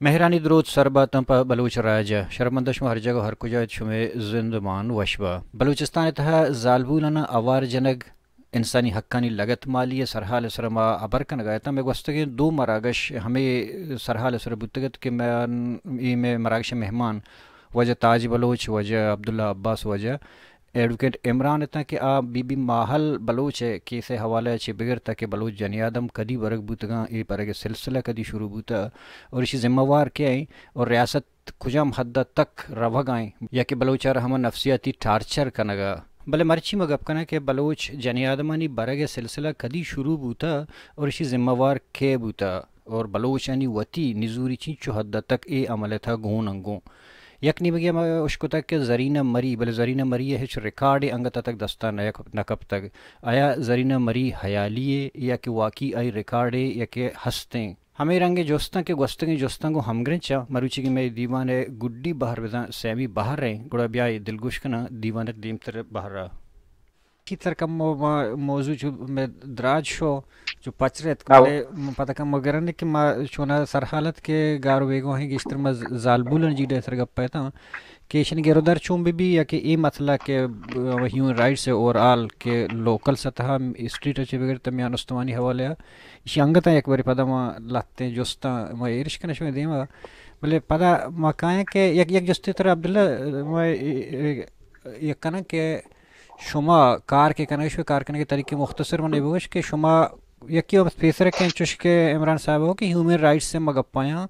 مہرانی دروت سر باتاں پہ بلوچ راج ءَ۔ شرمندہ شما ہر جاگہ ءُ ہر کجا ات، شمئے زندمان وش با۔ بلوچستان ءِ تہا زالبولاناں آوار جنگ، انسانی حقانی لگت مالی ءِ سرحال ءِ سر ءَ ما ہبر کنگ ءَ اتاں۔ مئے گوستگیں دو مراگش ہمے سرحال ءِ سر ءَ بوتگ ات کہ من، اے مئے مراگش ءِ مہمان واجہ تاج بلوچ، واجہ عبداللہ عباس، واجہ ایڈووکیٹ عمران اتاں کہ آ بی بی ماہل بلوچ ءِ کیس ءِ حوالہ ءَ چہ بگر تاکہ بلوچ جنی آدم کدی برگ بوتگاں، اے برگ ءِ سلسلہ کدی شروع بوتہ اور ایشی ذمہ وار کئے ایں اور ریاست کجام حد ءَ تک روگ ءَ ایں یا کہ بلوچ ءَ را ہما نفسیاتی ٹارچر کنگ ءَ۔ بلے مرچی ما گپ کناں کہ بلوچ جنی آدمانی برگ ءِ سلسلہ کدی شروع بوتہ اور ایشی ذمہ وار کئے بوتہ؟ اور بلوچانی وتی نزوری چینچو حد ءَ تک اے عمل ءِ تہا گون انت گوں۔ یک نیمگے ءَ ما اشکتگ کہ زرینہ مری، بلے زرینہ مری ءِ ہچ ریکارڈے انگت ءَ تک دست ءَ نہ یک، نہ کپتگ۔ آیا زرینہ مری ہیالی یے یا کہ واقعی آئی ریکارڈے یا کہ ہستیں؟ ہمے رنگیں جستاں کہ گوستگیں جستاں گوں ہمگرنچ ءَ، مروچیگیں مئے دیوان ءِ گڈی بہر بزاں سیمی بہر ایں، گڑا بیائے دلگوش کناں دیوان ءِ دیمتر بہر ءَ۔ چی تر کمو ما موضوع چو مئے دراج شو، چو پچ رہت، او۔ بلے من پدا کمو گرنے کہ ما چونا سرحال ات کہ گار و بیگواہیں گیشتر ما ز-، زالبولانی جیڑہ ءِ سر گپ ءَ اتاں کہ ایشانی گر و در چون بہ بی یا کہ اے مسئلہ کہ ہیومن رائٹس ءِ اوور آل کہ لوکل سطح ءَ، اسٹیٹ ءَ چہ بگر تا میان استمانی حوالہ ءَ، ایشی انگت ءَ یک بری پدا ما لہتیں جستاں ما ایرش کناں شمئے دیم ءَ۔ بلے پدا ما کایاں کہ یک، یک جستے ترا عبداللہ، ما اے، اے، یک کناں کہ شما کار کہ کنگ ءَ، شمئے کار کنگ ءِ طریقہ مختصر من اے بگوش کہ شما یکے وَ پیسر کن چوش کہ عمران صاحب ءَ کہ ہیومن رائٹس ءِ ما گپ ءَ آں،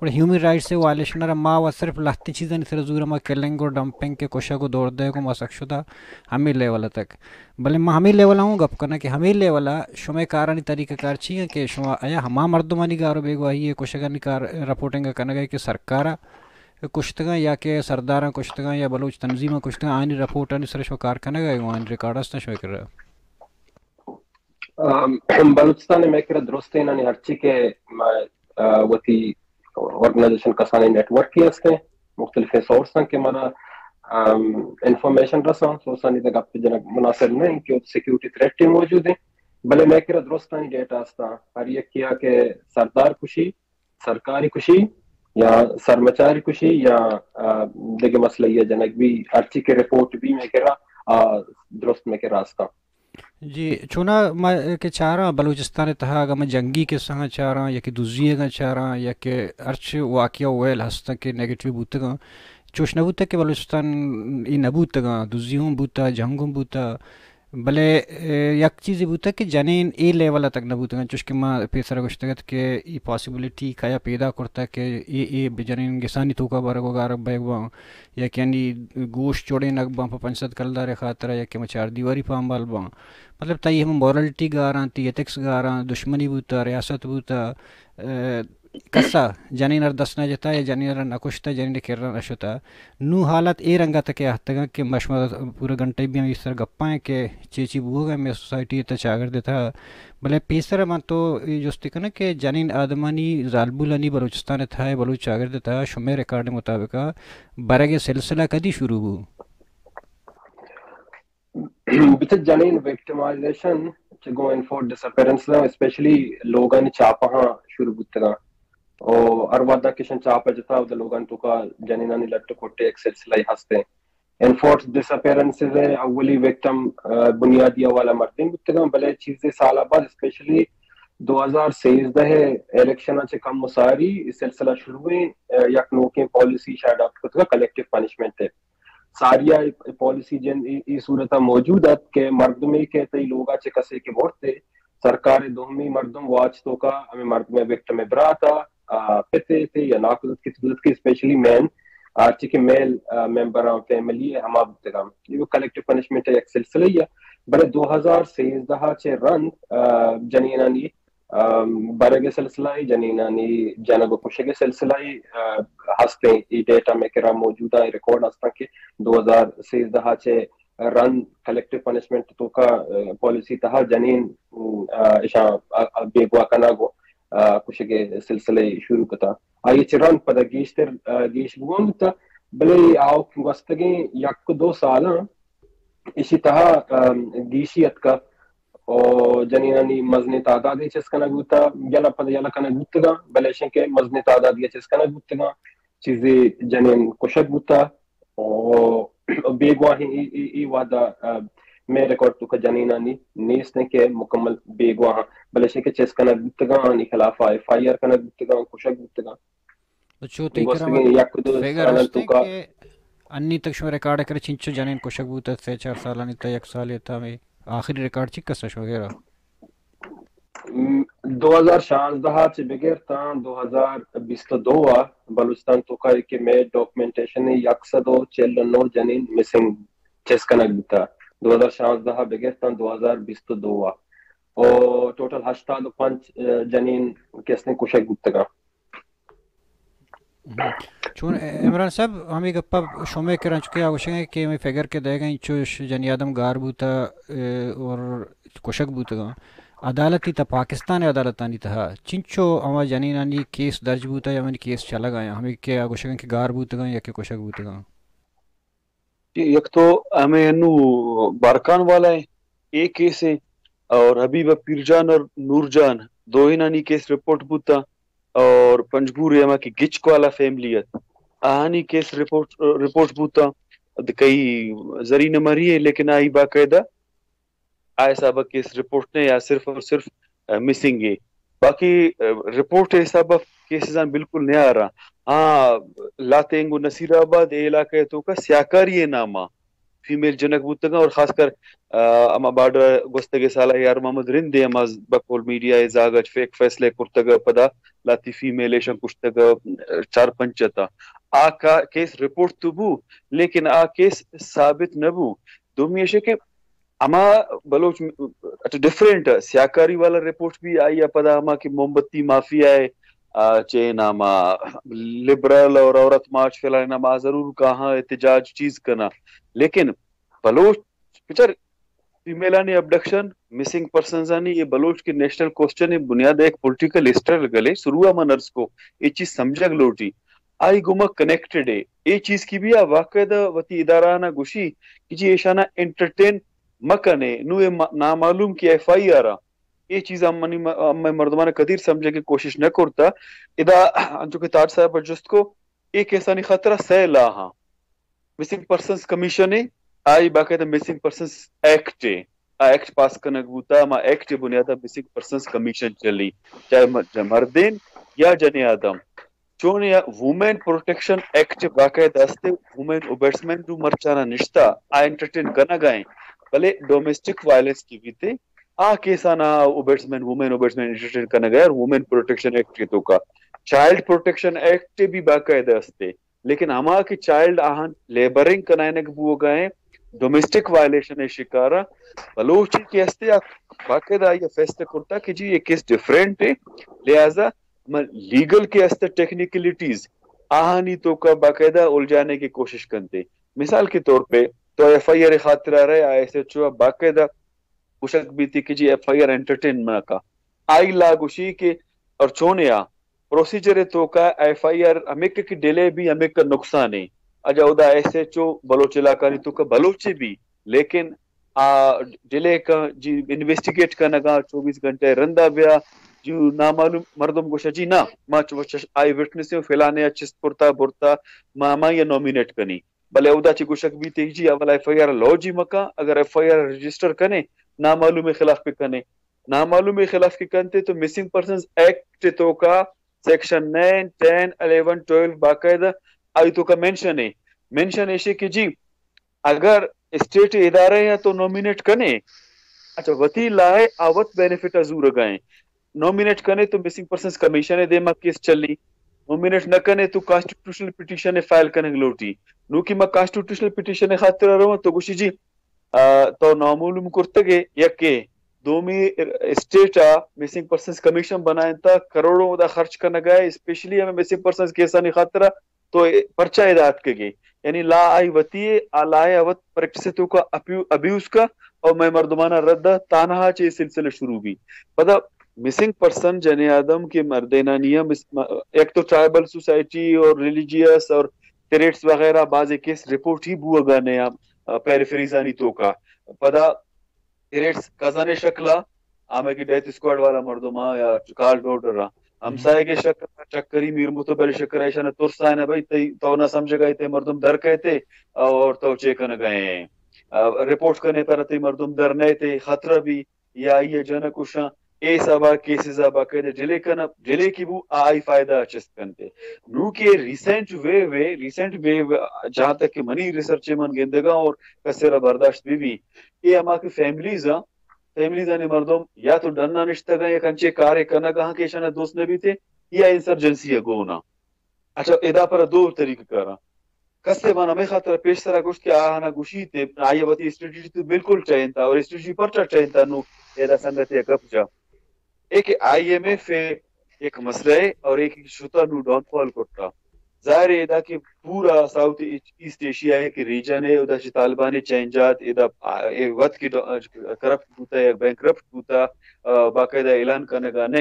گڑا ہیومن رائٹس ءِ وائلیشن ءَ را ما وَ صرف لہتیں چیزانی سر ءَ زور ءَ، ما کلنگ و ڈمپنگ کہ کشگ و دور دئیگ و ما سک شدہ ہمے لیول ءَ تک۔ بلے ما ہمے لیول ءَ ہوں گپ کناں کہ ہمے لیول ءَ شمئے کارانی طریقہ کار چی انت کہ شما آیا ہما مردمانی گار و بیگواہی ءِ کشگانی کار رپورٹنگ ءَ کنگ ءَ کہ سرکار ءَ کشتگاں یا کہ سرداراں کشتگاں یا بلوچ تنظیماں کشتگاں، آیانی رپورٹانی سر ءَ شما کار کنگ ءَ، آیانی ریکارڈ است شمئے کرا؟ ام، بلوچستان ءَ مئے کرا درستیں آنی ہرچی کہ ما، آ، وتی آرگنائزیشن کسانیں نیٹ ورک ہستیں، مختلف سورس ہیں کہ مارا، ام، انفارمیشن رساں، سورسانی دگہ گپ جنگ مناسب نہیں کہ سیکیورٹی تھریٹ موجود ہیں، بلے مئے کرا درستانی ڈیٹا ہستاں، ہر یکیا کہ سردار کشی، سرکاری کشی یا سرمچاری کشی یا، آ، دگہ مسئلہ یا جنگ بی، ہرچی کہ رپورٹ بی مئے کرا، آ، درست مئے کرا ہستاں۔ جی، چونا ما کہ چاراں بلوچستان ءِ تہا اگاں ما جنگی قصہاں چاراں یا کہ دزی اگاں چاراں یا کہ ہرچ واقعہ ویل ہستاں کہ نیگیٹو بوتگاں، چوش نہ بوتگ کہ بلوچستان ای نہ بوتگاں، دزی ہوں بوتا، جنگ ہوں بوتا، بلے، اے، یک چیزے بوتگ کہ جنین اے لیول ءَ تک نہ بوتگاں، چوش کہ ما پیسر ءَ گوشتگ ات کہ ای پاسیبلٹی کیا پیدا کرتگ کہ اے، اے بہ جنین گسانی توکا برگ و گار بیگ باں، یا کہ آنی گوش چوڑینگ باں پہ پنچ سد کلدار ءِ خاطر ءَ، یا کہ ما چار دیواری پامبال باں۔ مطلب، تئی ہم مورلٹی گاراں، تئی ایتھکس گاراں، دشمنی بوتا، ریاست بوتا، اے، کسا جنین ءَ را دست نہ جتا یا جنین ءَ را نہ کشتا، جنین ءِ کرا نہ شتا۔ نوں حالت اے رنگ ءَ تک آہتگاں کہ ما شما پورا گھنٹہ بی ہم ایشی سر گپاں کہ چے چی بوگ ءَ مئے سوسائٹی ءِ تہا چاگرد ءِ تہا۔ بلے پیسر ءَ من تو اے جستی کناں کہ جنین آدمانی، زالبولانی بلوچستان ءِ تہا، بلوچ چاگرد ءِ تہا شمئے ریکارڈ ءِ مطابق ءَ برگ ءِ سلسلہ کدی شروع بو؟ بچ جنین وکٹمائزیشن چہ گوں انفورسڈ ڈس اپیرنس، اسپیشلی لوگانی چاپہاں شروع بوتگاں۔ او ہر وھدا کہ ایشاں چاپ جتا، اودا لوگانی توکا جنینانی لٹ کٹے یک سلسلہ ہستیں۔ انفورسڈ ڈس اپیرنسز ءِ اولی وکٹم، آ، بنیادی حوالہ مردین بوتگاں، بلے چیزے سال بعد، اسپیشلی دو ہزار سیزدہ ءِ الیکشن ءَ چہ کم و ساری اے سلسلہ شروع ایں، آ، یک نوکیں پالیسی شاید اڈاپٹ کتگا، کلیکٹیو پنشمنٹ ءِ۔ ساری ءَ اے پالیسی جن اے، اے صورت ءَ موجود ات کہ مردمے کہ تئی لوگ ءَ چہ کسے کہ مرتے، سرکار ءِ دومی مردم واچ توکا ہمے مردم ءِ وکٹم ءِ برات ءَ، آ، پت ءَ تے یا ناکوزتک ءَ، کت کت کہ اسپیشلی مین، آ، چہ کہ میل، آ، ممبر آں فیملی ءِ ہما بوتگاں۔ اے کلیکٹیو پنشمنٹ ءِ یک سلسلہ ءَ، بلے دو ہزار سیزدہ ءَ چہ رند، آ، جنینانی ام، برگ ءِ سلسلہ ءَ، جنینانی جنگ ءُ کشگ ءِ سلسلہ ءَ، آ، ہستیں۔ اے ڈیٹا مئے کرا موجود ایں، ریکارڈ ہستاں کہ دو ہزار سیزدہ ءَ چہ رند کلیکٹیو پنشمنٹ توکا، آ، پالیسی تہا جنین، آ، اشاں، آ، آ، بیگواہ کنگ ءُ، آ، کشگ ءِ سلسلہ ءَ شروع کتا۔ آئی ءَ چہ رند پدا گیشتر، آ، گیش بوان بوتا، بلے آؤک گوستگیں یک دو سالاں ایشی تہا، آ، گیشی اتکا۔ و جنینانی مزنیں تعدادے چست کنگ بوتگ، یلہ پد یلہ کنگ بوتگاں، بلے اشیں کہ مزنیں تعدادے چست کنگ بوتگاں، چیزے جنین کشگ بوتگ و بیگواہیں اے، اے، اے وہدا، آ، مئے ریکارڈ توکا جنینانی نیست انت کہ مکمل بیگواہ انت، بلے اشیں کہ چست کنگ بوتگاں، آنی خلاف ایف آئی آر کنگ بوتگاں، کشگ بوتگاں۔ تو چو تئی کرا گوستگیں یک دو فگر سالانی ہست انت توکا کہ انی تک شما ریکارڈ کرے چنچو جنین کشگ بوتگ، سے چار سالانی تا، یک سالے تا، ہمے آخری ریکارڈ چی کسا شما گرا؟ م، دو ہزار شانزدہ ءَ چہ بگر تاں دو ہزار بیست و دو ءَ بلوچستان توکا کہ مئے ڈاکومنٹیشن یک سد و چل و نو جنین مسنگ چست کنگ بوتگ۔ دو ہزار شانزدہ ءَ بگر تاں دو ہزار بیست و دو ءَ، او ٹوٹل ہشتاد و پنچ، ءَ، جنین کہ استیں کشگ بوتگاں۔ ہم۔ چون عمران صاحب، ہمے گپا شمئے کرا چونکہ آ گوشگ ءَ کہ ہمے فگر کہ دئیگ ءَ انت، چوش جنی آدم گار بوتا، ءَ، اور کشگ بوتگاں۔ عدالتی تا پاکستان عدالتانی تہا چنچو ہما جنینانی کیس درج بوتا یا ہمے کیس چلگ ءَ آیاں، ہمے کہ آ گوشگ ءَ کہ گار بوتگاں یا کہ کشگ بوتگاں؟ یک تو ہمے انو بارکان والا ہے، اے کیس ہے، اور حبیبہ پیرجان اور نورجان دوئینانی کیس رپورٹ بوتا، اور پنجگور ہما کہ گچک والا فیملی ہے، آہانی کیس رپورٹ، رپورٹ بوتا، کئی زرین مری ہے، لیکن آئی باقاعدہ آ حساب ءَ کیس رپورٹ نے یا صرف اور صرف، ءَ، مسنگ ہے۔ باقی، ءَ، رپورٹ ءِ حساب ءَ کیسز آں بالکل نیارا۔ ہاں، لاتینگ و نصیر آباد اے علاقہ ءِ توکا سیاکاری ءِ نام ءَ فیمیل جنگ بوتگاں اور خاص کر، ءَ، ہما بارڈر گوستگیں سال ءَ یار محمد رند ءِ ہما بقول میڈیا ءِ زاگ ءَ فیک فیصلہ کرتگ ءَ پدا لاتی فیمیل ایشاں کشتگ ءَ چار پنچ ءَ تا۔ آ کا-، کیس رپورٹ تو بو، لیکن آ کیس ثابت نہ بو۔ دومی ایش کہ ہما بلوچ م-، اچھا، ڈفرینٹ سیاکاری والا رپورٹ بھی آئی ءَ پدا ہما کہ موم بتی مافیا ہے، آ، چے نام آ، لبرل اور عورت مارچ فلان نام آ ضرور کہاں احتجاج چیز کنا، لیکن بلوچ بچار فیمیلانی ابڈکشن، مسنگ پرسنز آنی یہ بلوچ کے نیشنل کوسچن ہے، بنیاد ایک پولیٹیکل اسٹرگل ہے، شروع ءَ من عرض کو یہ چیز سمجھگ لوٹی۔ آئی گوما کنیکٹڈ ہے۔ اے چیز کی بھی آ واقعہ دا وتی ادارہ آنا گوشی کہ جی ایشانا انٹرٹین مکنے، نو اے ما-، نامعلوم کی ایف آئی آر آ۔ اے چیز ہم منی م-، ہم مئے مردمانا کدیر سمجھے کی کوشش نہ کرتا۔ ادا انچو کہ تاج صاحب جست کو، اے کیسانی خاطرا سئے لا ہاں۔ مسنگ پرسنز کمیشن ہے، آئی باقاعدہ مسنگ پرسنز ایکٹ ہے۔ آ ایکٹ پاس کنگ بوتا، ہما ایکٹ ءِ بنیاد ءَ مسنگ پرسنز کمیشن چلی، چاہے م-، مردین یا جنین آدم۔ چون یا وومن پروٹیکشن ایکٹ باقاعدہ استے، وومن اومبڈسمین جو مرچانا نشتا، آ انٹرٹین کنگا ہیں، بلے ڈومیسٹک وائلنس کی بیتے، آ کیسانا اومبڈسمین، وومن اومبڈسمین انٹرٹین کنگا ہے، اور وومن پروٹیکشن ایکٹ کے توکا، چائلڈ پروٹیکشن ایکٹ بھی باقاعدہ استے، لیکن ہما کہ چائلڈ آہن لیبرنگ کنائنگ بوگا ہیں، ڈومیسٹک وائلیشن ءِ شکارا بلوچی کہ استے آ باقاعدہ آئی فیصلہ کرتا کہ جی یہ کیس ڈیفرنٹ ہے، لہذا من لیگل کہ استے ٹیکنیکلٹیز آہانی توکا باقاعدہ الجھانے کی کوشش کنتے۔ مثال کے طور پہ تو ایف آئی آر خاطر آ رہے، آئی ایس ایچ او باقاعدہ گوشگ بیتی کہ جی ایف آئی آر انٹرٹین مہ کا۔ آئی لا گوشی کہ اور چونیا پروسیجر توکا ایف آئی آر ہمیک کی ڈیلے بھی ہمیک نقصان ہے۔ اجا اودا ایس ایچ او بلوچ علاقہ نی توکا بلوچے بھی، لیکن آ ڈیلے کا جی انویسٹیگیٹ کنگا چوبیس گھنٹے رندا بیا، جو نامعلوم مردم گوشا جی نا، ما چو آئی وٹنس ہیں، فلانے چست کرتا برتا، ما، ما یہ نامینیٹ کنی۔ بلے اودا چہ گوشگ بیت جی اول ایف آئی آر لوجی مکا، اگر ایف آئی آر رجسٹر کنے نامعلوم خلاف کے کنے، نامعلوم خلاف کے کنتے تو مسنگ پرسنز ایکٹ توکا section nine, ten, eleven, twelve باقاعدہ آئی توکا مینشن ہے۔ مینشن ایشے کہ جی اگر اسٹیٹ ادارہ یا تو نامینیٹ کنے، اچھا وتی لائے آوت بینیفٹ زورگا ہیں، نامینیٹ کنے تو مسنگ پرسنز کمیشن دیما کیس چلی، نامینیٹ نہ کنے تو کانسٹیٹیوشنل پٹیشن فائل کنگ لوٹی۔ نو کہ ما کانسٹیٹیوشنل پٹیشن خاطر رواں تو گوشی جی، آ، تو نامعلوم کرتگے یکے، دومی اسٹیٹ آ مسنگ پرسنز کمیشن بنائیں تا کروڑوں دا خرچ کنگا ہے، اسپیشلی ہمیں مسنگ پرسنز کیسانی خاطر تو اے پرچا ادا اتکگے؟ یعنی لا آئی وتی ہے، آ لا آئی وت پریکٹس توکا اپیو-، ابیوز کا اور مئے مردمانا رد تانہا چے سلسلہ شروع بھی۔ پدا مسنگ پرسن جنی آدم کے مردینانی ہم اس-، م-، یک تو ٹرائبل سوسائٹی اور ریلیجیس اور تھریٹس وغیرہ بعض کیس رپورٹ ہی بوگا نیا، آ، پیریفریزانی توکا۔ پدا تھریٹس، کزن ءِ شکل ءَ، ہمے کہ ڈیتھ اسکواڈ والا مردم ءَ یا کال ڈورڈر ءَ، ہمسائگ ءِ شکل ءَ، چکری، میر متبر ءِ شکل ءَ، ایشاں ءَ ترس ءَ نہ بئیت، تئی تو نہ سمجھگ ءَ ئے، تئی مردم در کئیت اور تو چے کنگ ءَ ئے؟ آ، رپورٹ کنے پر تئی مردم در نئیت، خطرہ بی یا آئی ءَ جن ءَ کشاں، اے حساب ءَ کیسز ءَ باقاعدہ ڈیلے کناں، ڈیلے کہ بو، آ آئی فائدہ ءَ چست کنت۔ نوں کہ ریسنٹ ویو ءَ، ریسنٹ ویو، جہاں تک کہ منی ریسرچ ءَ من گندگ ءَ اور کسے را برداشت بہ بی، اے ہما کہ فیملیز آں، فیملیز آنی مردم یا تو ڈن ءَ نشتگ آں، یک انچیں کارے کنگ ءَ آں کہ ایشاں ءَ دوست نہ بیت، یا انسرجنسی ءَ گون آں۔ اچھا، ادا پر دو طریقہ کار آں۔ کسے من ہمے خاطر پیش سرا گوشت کہ آہانا گوشیت، آئی ءَ وتی اسٹریٹجی تو بالکل چینتا، اور اسٹریٹجی پرچا چینتا، نوں ادا سنگتے ءَ گپ جا۔ اے کہ آئی ایم ایف ءِ یک مسئلہ ءَ، اور اے کہ شتا نوں ڈاؤن فال کرتا۔ ظاہر ہے ادا کہ پورا ساؤتھ ایسٹ ایشیا ءِ کہ ریجن ءَ، ادا چہ طالبان ءِ چینج آت، ادا آ، اے وت کہ ڈا-، کرپٹ بوتا یا بینکرپٹ بوتا، آ، باقاعدہ اعلان کنگا نہ،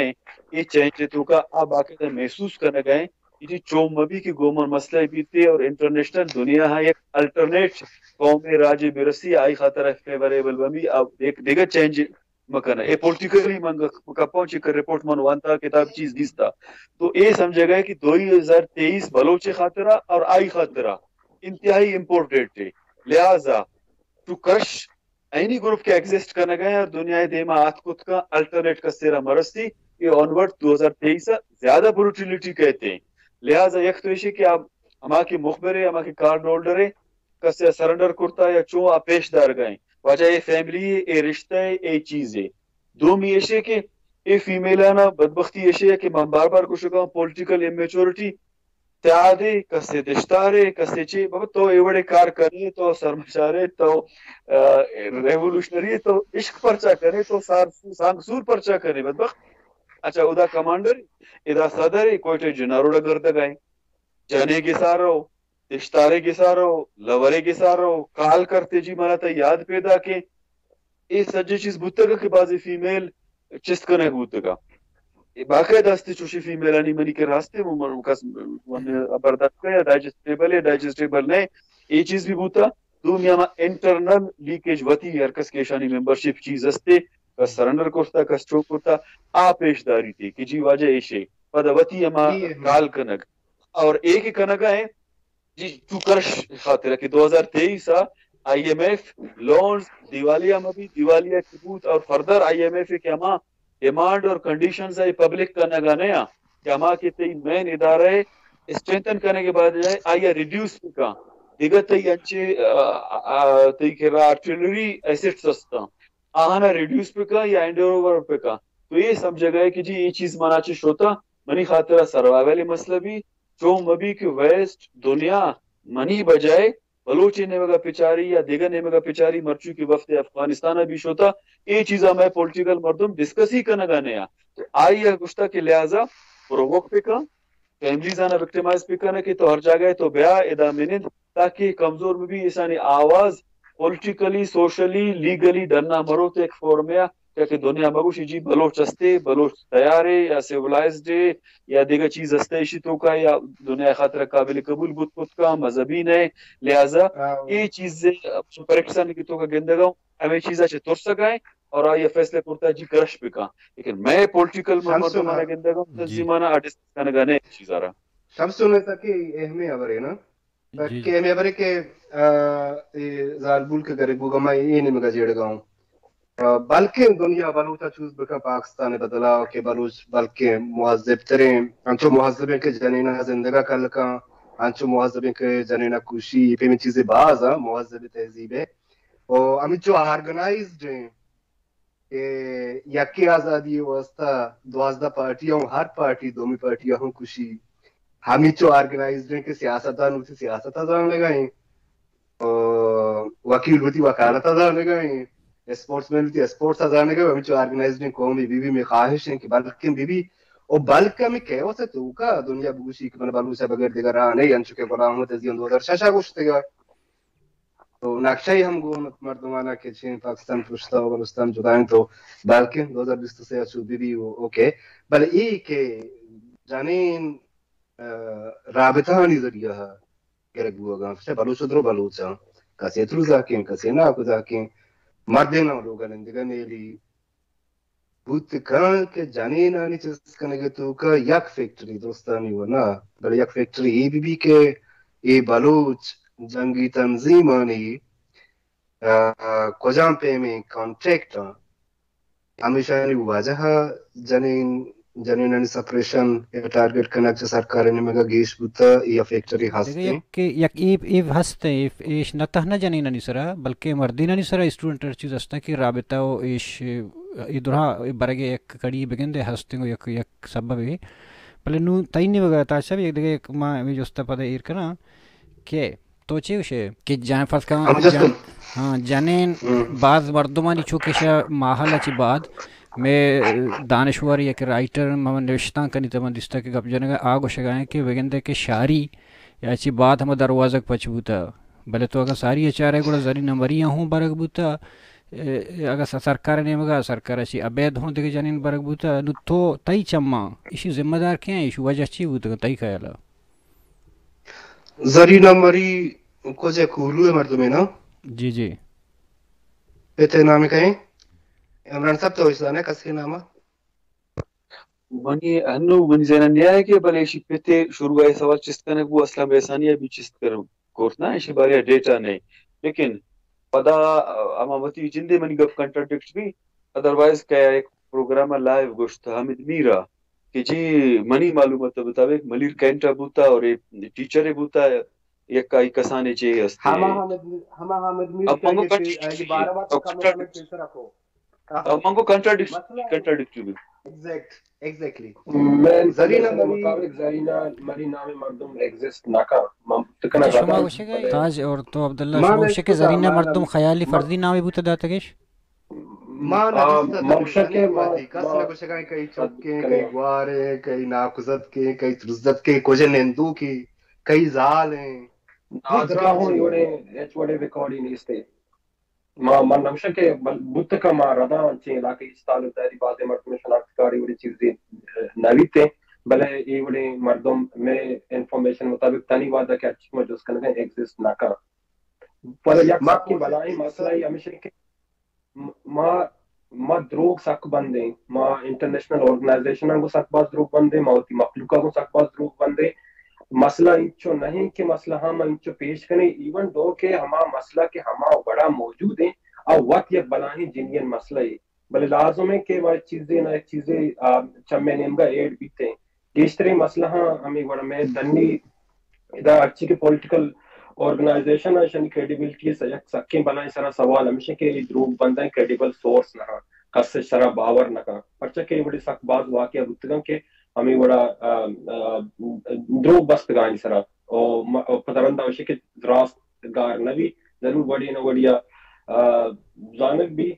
اے چینج ءِ توکا آ باقاعدہ محسوس کنگا ایں۔ اے چی چون مہ بی کہ گوما مسئلہ بیت اور انٹرنیشنل دنیا ہاں یک الٹرنیٹ قوم ءِ راج ءَ برسی، آئی خاطر ءَ فیوریبل بہ بی، آ یک دگہ چینج مکنہ۔ اے پولیٹیکلی من گ-، کپاں، چی کہ رپورٹ من وانتا، کتاب چیز دیستا۔ تو اے سمجھگا ایں کہ دو ہزار تئیس بلوچ ءِ خاطر ءَ اور آئی خاطر ءَ انتہائی امپورٹنٹ ہے۔ لہذا ٹو کرش اینی گروپ کہ ایگزسٹ کنگ ءَ اور دنیا ءِ دیما آتک کت کن، الٹرنیٹ کسے را مرسی، اے آنورڈ دو ہزار تئیس ءَ زیادہ بروٹیلیٹی کئیت۔ لہذا یک تو ایشی کہ آ ہما کہ مخبر ءَ، ہما کہ کارڈ ہولڈر ءَ، کسے ءَ سرنڈر کرتا یا چون آ پیش دارگ ءَ ایں۔ واجہ اے فیملی ءِ، اے رشتہ ءِ، اے چیز ءِ۔ دومی ایشی کہ اے فیمیل آناں بدبختی ایشی کہ من بار بار گوشگا آں، پولیٹیکل امیچورٹی، تیادے، کسے دشتارے، کسے چے، بابا تو اے وڑے کار کنے، تو سرمچارے، تو، آ، ریولوشنری، تو عشق پرچا کنے، تو سار-، سانگسور پرچا کنے، بدبخت۔ اچھا، ادا کمانڈر، ادا صدر، کوئٹہ جناروڑا گردگا ایں۔ جنے گسارو، دشتارے گسارو، لورے گسارو، کال کرتے جی منا تئی یاد پیدا کے۔ اے سجے چیز بوتگ کہ بازی فیمیل چست کنگ بوتگ۔ اے باقاعدہ ہستی چوشی فیمیلانی منی کہ راستے من کس من برداشت کا یا ڈائجسٹیبل ہے، ڈائجسٹیبل نہیں، اے چیز بھی بوتا۔ دومی ہما انٹرنل لیکیج وتی ہر کس کہ ایشانی ممبرشپ چیز ہستے، کس سرنڈر کرتا، کس چوک کرتا، آ پیش داری تھی کہ جی واجہ ایشے، پدا وتی ہما جی، ہم۔ کال کنگ۔ اور اے کہ کنگا ہیں، جی، چو کرش خاطر کہ دو ہزار تئیس ءَ آئی ایم ایف لونز دیوالیہ مہ بی، دیوالیہ کہ بوت اور فردر آئی ایم ایف کہ ہما ڈیمانڈ اور کنڈیشنز ءَ پبلک کنگا نیا کہ ہما کہ تئی مین ادارہ ءَ اسٹرینتھن کنگ ءَ بعد جائے، آئی ءَ ریڈیوس بکن۔ دگہ تئی انچے، آ، آ، تئی کرا آرٹلری ایسٹس ہستاں، آہانا ریڈیوس بکن یا ہینڈ اوور بکن۔ تو اے سمجھگا ہے کہ جی اے چیز منا چہ شوتا، منی خاطر سروائیول مسئلہ بی، چون مہ بی کہ ویسٹ دنیا منی بجائے بلوچ نیمگا پچاری یا دگہ نیمگا پچاری، مرچو کہ وفد افغانستان بھی شوتا، اے چیزا مئے پولیٹیکل مردم ڈسکس ہی کنگا نیا۔ تو آئی ءَ گوشتا کہ لہذا پرووک بکن، فیملیز آنا وکٹمائز بکن کہ تو ہر جاگہ تو بیا ادا منند، تاکہ کمزور مہ بی، ایشانی آواز پولیٹیکلی، سوشلی، لیگلی ڈنا مروت ایک فورمیا، کہ دنیا مگوشی جی بلوچ ہستے، بلوچ تیارے یا سیولائزڈ ہے یا دیگہ چیز ہستے ایشی توکا یا دنیا خاطر قابل قبول بوت کت کا، مذہبی نئے، لہذا ہاں۔ اے چیز پریکٹسانی کہ توکا گندگا ہوں، ہمیں چیزا چہ ترسگا ہیں اور آئی فیصلہ کرتا جی کرش بکا۔ لیکن میں پولیٹیکل شمس مردمانا اللہ۔ گندگا ہوں، جی۔ تنظیمانا ڈسکس کنگا نئے چیزا را۔ شمس اللہ سکی اہمی خبر ہے نا؟ جی، جی۔ کہ ہمے برے کہ، آ، اے زالبول کہ گرگ بوگا ما اے نیمگا جیڑگا ہوں۔ آ، بلکیں دنیا بلوچا چوز بکن پاکستان بدلا کہ بلوچ بلکیں مہذب تریں، انچو مہذبیں کہ جنینا زندگا کل کن، انچو مہذبیں کہ جنینا کوشی، پیمیں چیزے باز ہیں، مہذب تہذیب ہے۔ او ہمچو آرگنائزڈ ہیں۔ کہ یکے آزادی ءِ واستہ دوازدہ پارٹی ہوں، ہر پارٹی دومی پارٹی ہوں کشی۔ ہمیچو آرگنائزڈ ہیں کہ سیاستدان وتی سیاست ءَ زانگ ءَ ہیں، او وکیل وتی وکالت ءَ زانگ ءَ ہیں، اسپورٹس مین وتی اسپورٹس ءَ زانگ ءَ ہیں، ہمیچو آرگنائزڈ ہیں قومی بی بی۔ میں خواہش ہیں کہ بلکن بی بی او بلکن ہمیں کیوس ءِ توکا دنیا بگوشی کہ من بلوچ ءَ بغیر دگہ راہ نہیں، انچو کہ غلام محمد عزیز دوہزار شش ءَ گوشتگا۔ تو نقشہ ہم گون مردمانا کہ چین پاکستان پشتا و بلوچستان جدا ہیں تو بلکن دو ہزار بیست و سہ چو بی بی و اوکے۔ بل ای کہ جنین، آ، رابطہ آنی ذریعہ گرگ بوگا، چہ بلوچ درو بلوچاں، کسے ترو زاکیں، کسے ناکو زاکیں۔ مردین ہم لوگ ءَ نندگ ءَ نیلی۔ بوت کن کہ جنینانی چست کنگ ءِ توکا یک فیکٹری، درستانی و نہ، بلے یک فیکٹری اے بہ بی کہ اے بلوچ جنگی تنظیمانی، آ، کجام پیمیں کانٹریکٹ آں، ہمیشانی وجہ ءَ جنین، جنینانی سپریشن یا ٹارگٹ کنگ چہ سرکار ءِ نیمگ ءَ گیش بوتہ یا فیکٹری ہست دگہ انت؟ یک، یک اے، اے ہست انت، اے، ایش نہ تہنا جنینانی سرا بلکہ مردینانی سرا اسٹوڈنٹ ہر چیز ہستاں کہ رابطہ و ایش، اے درہا برگ ءِ یک کڑی بگندے ہست انت و یک، یک سببے۔ بلے نوں تئی نیمگ ءَ تاج صاحب یک دگہ یک ما ہمے جست ءَ پد ءَ ایر کناں کہ تو چے گوشے کہ جن، فرض کن ہم جست جن، ہاں، جنین ہم۔ باز مردمانی چونکہ شہ ماحول ءَ چہ بعد مئے دانشور یک رائٹر ما نوشتانک کنی تہ من دیستہ کہ گپ جنگ ءَ آ گوشگ ءَ انت کہ بگندے کہ شاری یا چہ بعد ہما دروازگ پچ بوتہ، بلے تو اگاں ساری ءَ چارئے گڑا زرینہ مری ءَ ہوں برگ بوتہ، اے، اگاں س-، سرکار ءِ نیمگ ءَ سرکار ءَ چہ ابید ہوں دگہ جنین برگ بوتہ، نوں تو تئی چماں ایشی ذمہ دار کئے انت؟ ایشی وجہ چی بوتگ تئی خیال ءَ؟ زرینہ مری کجا، کوہلو ءِ مردمے نا؟ جی، جی۔ پت ءِ نام کئے؟ عمران صاحب تو اش زانے کسے نام ءَ؟ منی انو منی ذہن ءَ نیائے کہ بلے ایشی پت ءِ شروع ءَ سوال چست کنگ بو، اسلم احسانی ءَ بھی چست کر-، کرت نا، ایشی بارے ءَ ڈیٹا نہیں۔ لیکن پدا ہما وتی جندے منی گپ کنٹراڈکٹ بھی، ادروائز کہ ایک پروگرام ءَ لائیو گوشت حامد میر ءَ کہ جی منی معلومات ءِ مطابق ملیر کینٹ ءَ بوتا اور اے ٹیچر ءَ بوتا، یک آئی کسانے چے است۔ ہما حامد، ہما حامد میر اب کہ منگو آئی پہ-، آئی کنٹراڈکٹ-، بارہ وقت کم کنٹراڈکٹ-، پیسر رکھو۔ آ، منگو کنٹراڈکٹ-، مسئلہ کنٹراڈکٹری بھی۔ Exact, exactly. من زرینہ مری مطابق زرینہ مری نام مردم ایگزسٹ نہ کن۔ من تکنا اچھا، شما گوشے کہ تاج اور تو عبداللہ، ما شما گوشے کہ زرینہ مردم خیالی فردی نامے بوتہ داتگش؟ ما نہ دیستہ، ما گوشے کہ ما کس نہ گوشگا کئی چکیں، کئی گواریں، کئی ناکوزتکیں، کئی ترزتکیں، کجا نندوکیں، کئی زالیں۔ نادراہ ہوں، ایوڑے ہچ وڑے ریکارڈی نیستے۔ ما، من نمشہ کہ بل-، بوت کن ما رداں چہ علاقہ اچ تعلق داری بازیں مردم شناخت کاری وڑی چیزے، اه، نویتے، بلے اے وڑیں مردم مئے انفارمیشن مطابق تنی وعدہ کہ اچ ما جست کنگا ایگزسٹ نہ کن۔ پر یک ما سکیں بلاہیں مسئلہ ہمیشہ کہ م-، ما، ما دروگ سک بندیں، ما انٹرنیشنل آرگنائزیشن گوں سک باز دروگ بندیں، ما وتی مخلوق گوں سک باز دروگ بندیں۔ مسئلہ انچو نہیں کہ مسئلہ ہم انچو پیش کنیں، ایون دو کہ ہما مسئلہ کہ ہما وڑا موجود ہیں، آ وت یک بلاہیں جنین مسئلہ ہے، بلے لازم ہے کہ ما چیزے نہ چیزے، آ، چمے نیمگا ایڈ بیتے ہیں۔ گیشتریں مسئلہ ہاں ہمیں وڑا میں دنی ادا ہرچی کہ پولیٹیکل آرگنائزیشن ہیں، اشانی کریڈیبلٹی ءِ یک سکیں بلائیں سرا سوال ہمیش کہ اے دروگ بنداں کریڈیبل سورس نہ ہاں، کس سرا باور نہ کن، پرچا کہ اے وڑی سک باز واقعہ بوتگاں کہ ہمیں وڑا، آ، آ، دروگ بستگانی سرا او م-، او پدرندہ ہمیش کہ راست گار نہ بی، ضرور وڑی نہ وڑیا، آ، زانگ بی۔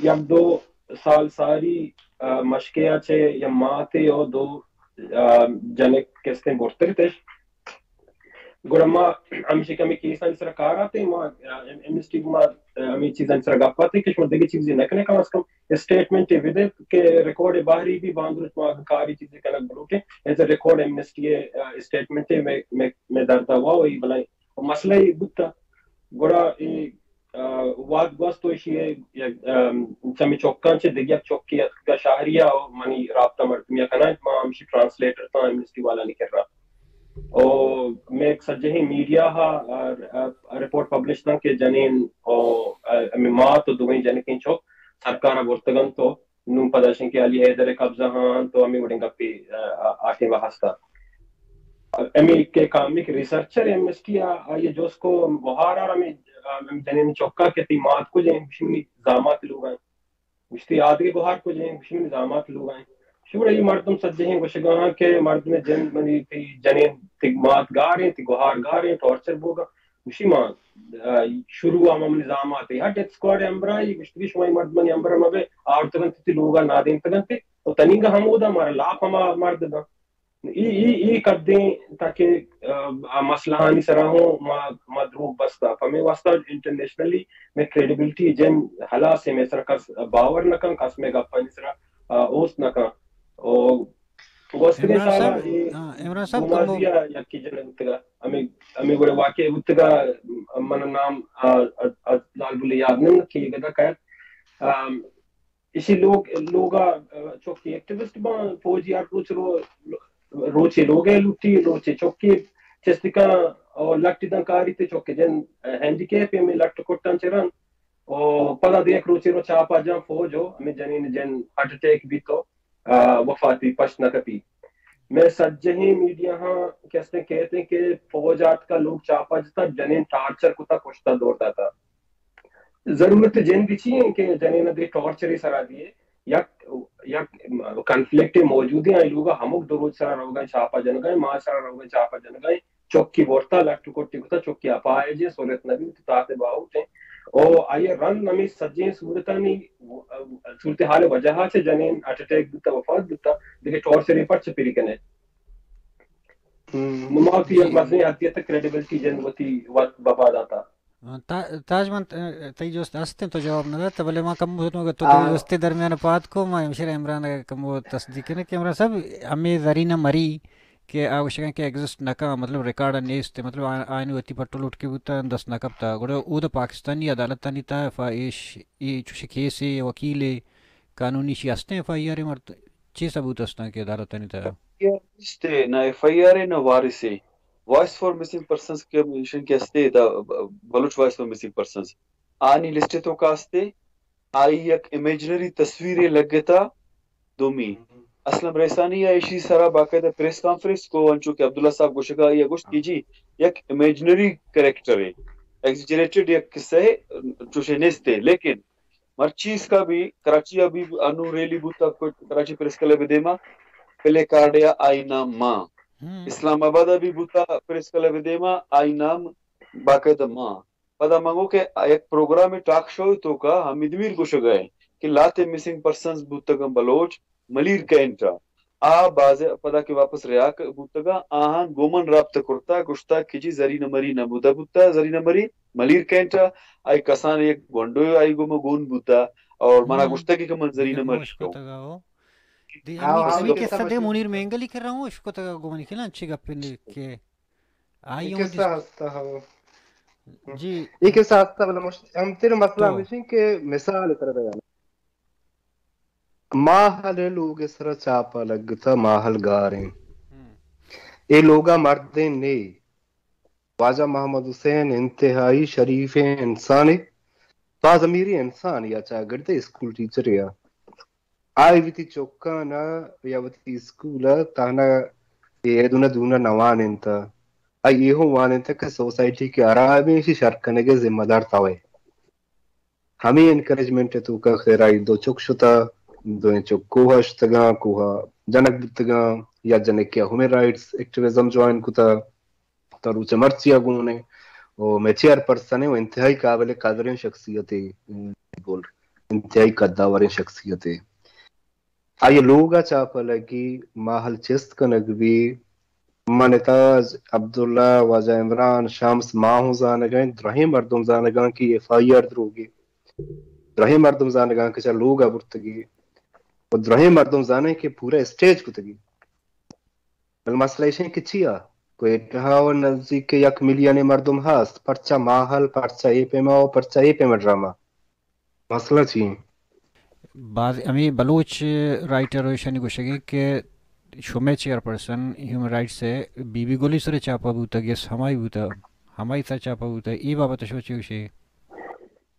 یک دو سال ساری، آ، مشکے ءَ چہ یا ماتے او دو، آ، جنک کستیں برتگ تش۔ گڑا ما ہمیشی کہ ہمیں کیسانی سرا کار آتے، ما، آ، ایم-، ایمنسٹی ما، آ، ہمیں چیزانی سرا گپ آتے کہ شما دگہ چیزی نہ کنے، کم از کم اسٹیٹمنٹ بدے کہ ریکارڈ باہری بھی باندروچ ما کاری چیزی کنگ بلوٹے، ایز اے ریکارڈ ایمنسٹی، آ، اسٹیٹمنٹ میں، میں، میں درد ہوا وہی بلائیں مسئلہ ہی بوتا۔ گڑا اے، آ، وہد گوست و ایشی ءَ یک، آ، چمی چکاں چہ دگہ یک چکے اتکگ شہری ءَ و منی رابطہ مردمی ءَ کناں، ما ہمشی ٹرانسلیٹر تاں ایمنسٹی والانی کرا۔ او میں یک سجہیں میڈیا ہا، آ، آ، رپورٹ پبلش تاں کہ جنین او، آ، ہمیں مات و دوئیں جنکیں چک سرکار ءَ برتگ انت و نوں پدا شنکہ علی حیدر ءِ قبضہ ہاں تو ہمیں وڑیں گپے، آ، آ، آ ٹیم ءَ ہست ات۔ ہمیں کہ کامک ریسرچر ایم ایس ٹی آ، آئی ءَ جست کو گوہار آر ہمیں، آ، ہمیں جنین چکا کہ تئی مات کجیں، گوشی منی زامات لوگ ءَ۔ گوشتی آدگہ گوہار کجیں، گوشی منی زامات لوگ ءَ۔ شور ای مردم سجہیں گوشگا ہاں کہ مردم جند منی تئی جنین تئی مات گاریں، تئی گوہار گاریں، ٹارچر بوگا۔ گوشی ما، آ، شروع ءَ ما منی زامات ءَ ڈیتھ اسکواڈ ءِ ہمراہ ءَ گوشتگی شما اے مردمانی ہمراہ مہ بئے، آورتگ انت تئی لوگ ءَ نادینتگ انت و تنیگا ہمودا مارا لاپ ہما مرد داں۔ ای، ای، ای قدیں تاکہ، آ، آ مسئلہانی سرا ہوں ما، ما دروگ بستا۔ پمے واسطہ انٹرنیشنلی میں کریڈیبلٹی جن ہلاس ہے، میں سرا کس باور نہ کن، کس میں گپانی سرا، آ، اوست نہ کن۔ او گوستگیں عمران سال صاحب، اے ہاں، عمران صاحب، تو گومازی ءَ یکے جنگ بوتگ ءَ، ہمے، ہمے وڑ ءَ واقعہ بوتگ ءَ، من نام، آ، آ، آ، لال بلے یاد نہ کہ گدا کہت۔ ام، ایشی لوگ، لوگا، ا، چوکی ایکٹیوسٹ باں، فوجی ہر روچ رو، روچے لوگے لوٹی، روچے چوکی چستکاں اور لٹی داں کاری تے چوکی جن، ا، ہینڈی کیپ میں لٹ کٹاں چران۔ او پدا دیکھ روچے رو چاپا جاں فوج ہو، ہمیں جنین جن ہارٹ اٹیک بھی تو، ا، وفاتی پشت نہ کپی۔ میں سجہیں میڈیا ہاں کستے کہتے ہیں کہ فوج آتکا لوگ چاپا جتا، جنین ٹارچر کتا، کشتا دور داتا۔ ضرورت جند چی ہیں کہ جنین دے ٹارچر سرا دیے، یک، یک کنفلکٹ موجود ہیں، لوگ ہمک دو روچ سرا روگا چاپا جنگا، ماں سرا روگا چاپا جنگا، چکی ورتا، لٹ کٹی کتا، چکی اپاہجیں، سہولت نبی تو تاتے باہوٹ ہیں۔ او آئی رند ہمیں سجیں صورتانی، صورتحال وجہ چہ جنین ہارٹ اٹیک بوتا، وفات بوتا، دیکھے ٹارچر پرچہ پری کنے۔ ہم۔ ما وتی یک مزنیں حدے تک کریڈیبلٹی جن وتی وت ببا داتا۔ تا-، تاج من ت-، تئی جست ہستیں تو جواب نہ دات، بلے ما کم تو تئی جستے درمیان پاد کو، ما ہمشیر عمران ء کم تصدیق کریں کہ عمران صاحب ہمیں زرینہ مری کہ آ گوشگاں کہ ایگزسٹ نہ کن، مطلب ریکارڈ نیست، مطلب آ-، آیانی وتی پٹو لوٹ کے بوتا دست نہ کپتا، گڑا او دا پاکستانی عدالتانی تا ایف آئی ایش، ای چوشی کیسے وکیلے قانونی شی ہستیں ایف آئی آر مرد چی ثبوت ہستاں کہ عدالتانی تا؟ ایف آئی آر است نہ ایف آئی آر نہ وارث۔ وائس فار مسنگ پرسنز کہ ایشن کہ ہستے دا Baloch voice for missing persons آنی لسٹ تو کاستے، آئی یک امیجنری تصویرے لگتا۔ دومی، اسلم رئیسانی ء ایشی سرا باقاعدہ پریس کانفرنس کو، انچو کہ عبداللہ صاحب گوشگا، آئی ء گوشت کہ جی یک امیجنری کریکٹر ہے، ایگزیجریٹڈ یک قصہ ہے، چوشے نیستے، لیکن مرچی اس کا بھی کراچی ء بھی انو ریلی بوتا، کراچی پریس کلب دیما پلے کارڈ یا آئی نام ماں، اسلام آباد ء بھی بوتا پریس کلب دیما آئی نام باقاعدہ ماں۔ پدا من گو کہ یک پروگرام ٹاک شو توکا حمید میر گوشگا ہے کہ لاتے مسنگ پرسنز بوتگاں بلوچ ملیر کینٹ ء۔ آ باز پدا کہ واپس رہا ک-، بوتگاں، آہاں گومن رابطہ کرتا، گوشتا کہ جی زرینہ مری نہ بوتا بوتا، زرینہ مری ملیر کینٹ ء، آئی کسان یک گونڈو آئی گوما گون بوتا اور منا گوشتا کہ من زرینہ مری ہوں۔ دی ہمیں قصہ دے منیر مینگلی کر رہا ہوں، اشکتگا گومن کھلا اچھی گپ کہ آئی اے ہوں قصہ ہستا ہو۔ جی۔ اے قصہ ہستا، بلے مشت-، ہم تیر مسئلہ تو۔ ہمیشہ کہ مثال طرح بیان۔ ماہل لوگ سر چاپا لگتا، ماہل گاریں۔ ہم۔ اے لوگا مردیں نے۔ واجہ محمد حسین انتہائی شریفیں انسانے، باضمیریں انسانے، یا چاگرد اسکول ٹیچر یا۔ آئی وتی چکاں ء یا وتی اسکول ء تہنا اے دون ء دون ء نہ وانینت۔ آئی اے ہوں وانینت کہ سوسائٹی کہ ہراب ایں، ایشی شر کنگ ء ذمہ دار تو ئے۔ ہمے انکریجمنٹ ء توکا خیر آئی دو چک شتا، دوئیں چک کوہ ء شتگاں، کوہ ء جنک بوتگاں، یا جنکے ء ہیومن رائٹس ایکٹیویزم جوائن کتا۔ تا روچ مرچی ء گون ء۔ او مئے چیئر پرسن ء و انتہائی قابل قدریں شخصیتے، گل انتہائی قدآوریں شخصیتے۔ آئی ء لوگ ء چاپہ لگی، ماہل چست کنگ بی، من ء تاج، عبداللہ، واجہ عمران، شمس، ما ہوں زانگ ء، درہیں مردم زانگ ء کہ ایف آئی آر دروگی، درہیں مردم زانگ ء کہ چہ لوگ ء برتگی، و درہیں مردم زانیں کہ پورا اسٹیج کتگی۔ بل مسئلہ ایش انت کہ چیا؟ کوئٹہ ء نزیک یک ملین مردم ہست، پرچا ماہل، پرچا اے پیما و پرچا اے پیما ڈرامہ؟ مسئلہ چی انت؟ باز ہمیں بلوچ رائٹر و ایشانی گوشگیں کہ شمئے چیئر پرسن ہیومن رائٹس ء بی بی گلی سر چاپا بوتگ، یس ہمائی بوتگ، ہمائی سر چاپا بوتگ، اے بابت شما چی گوشے؟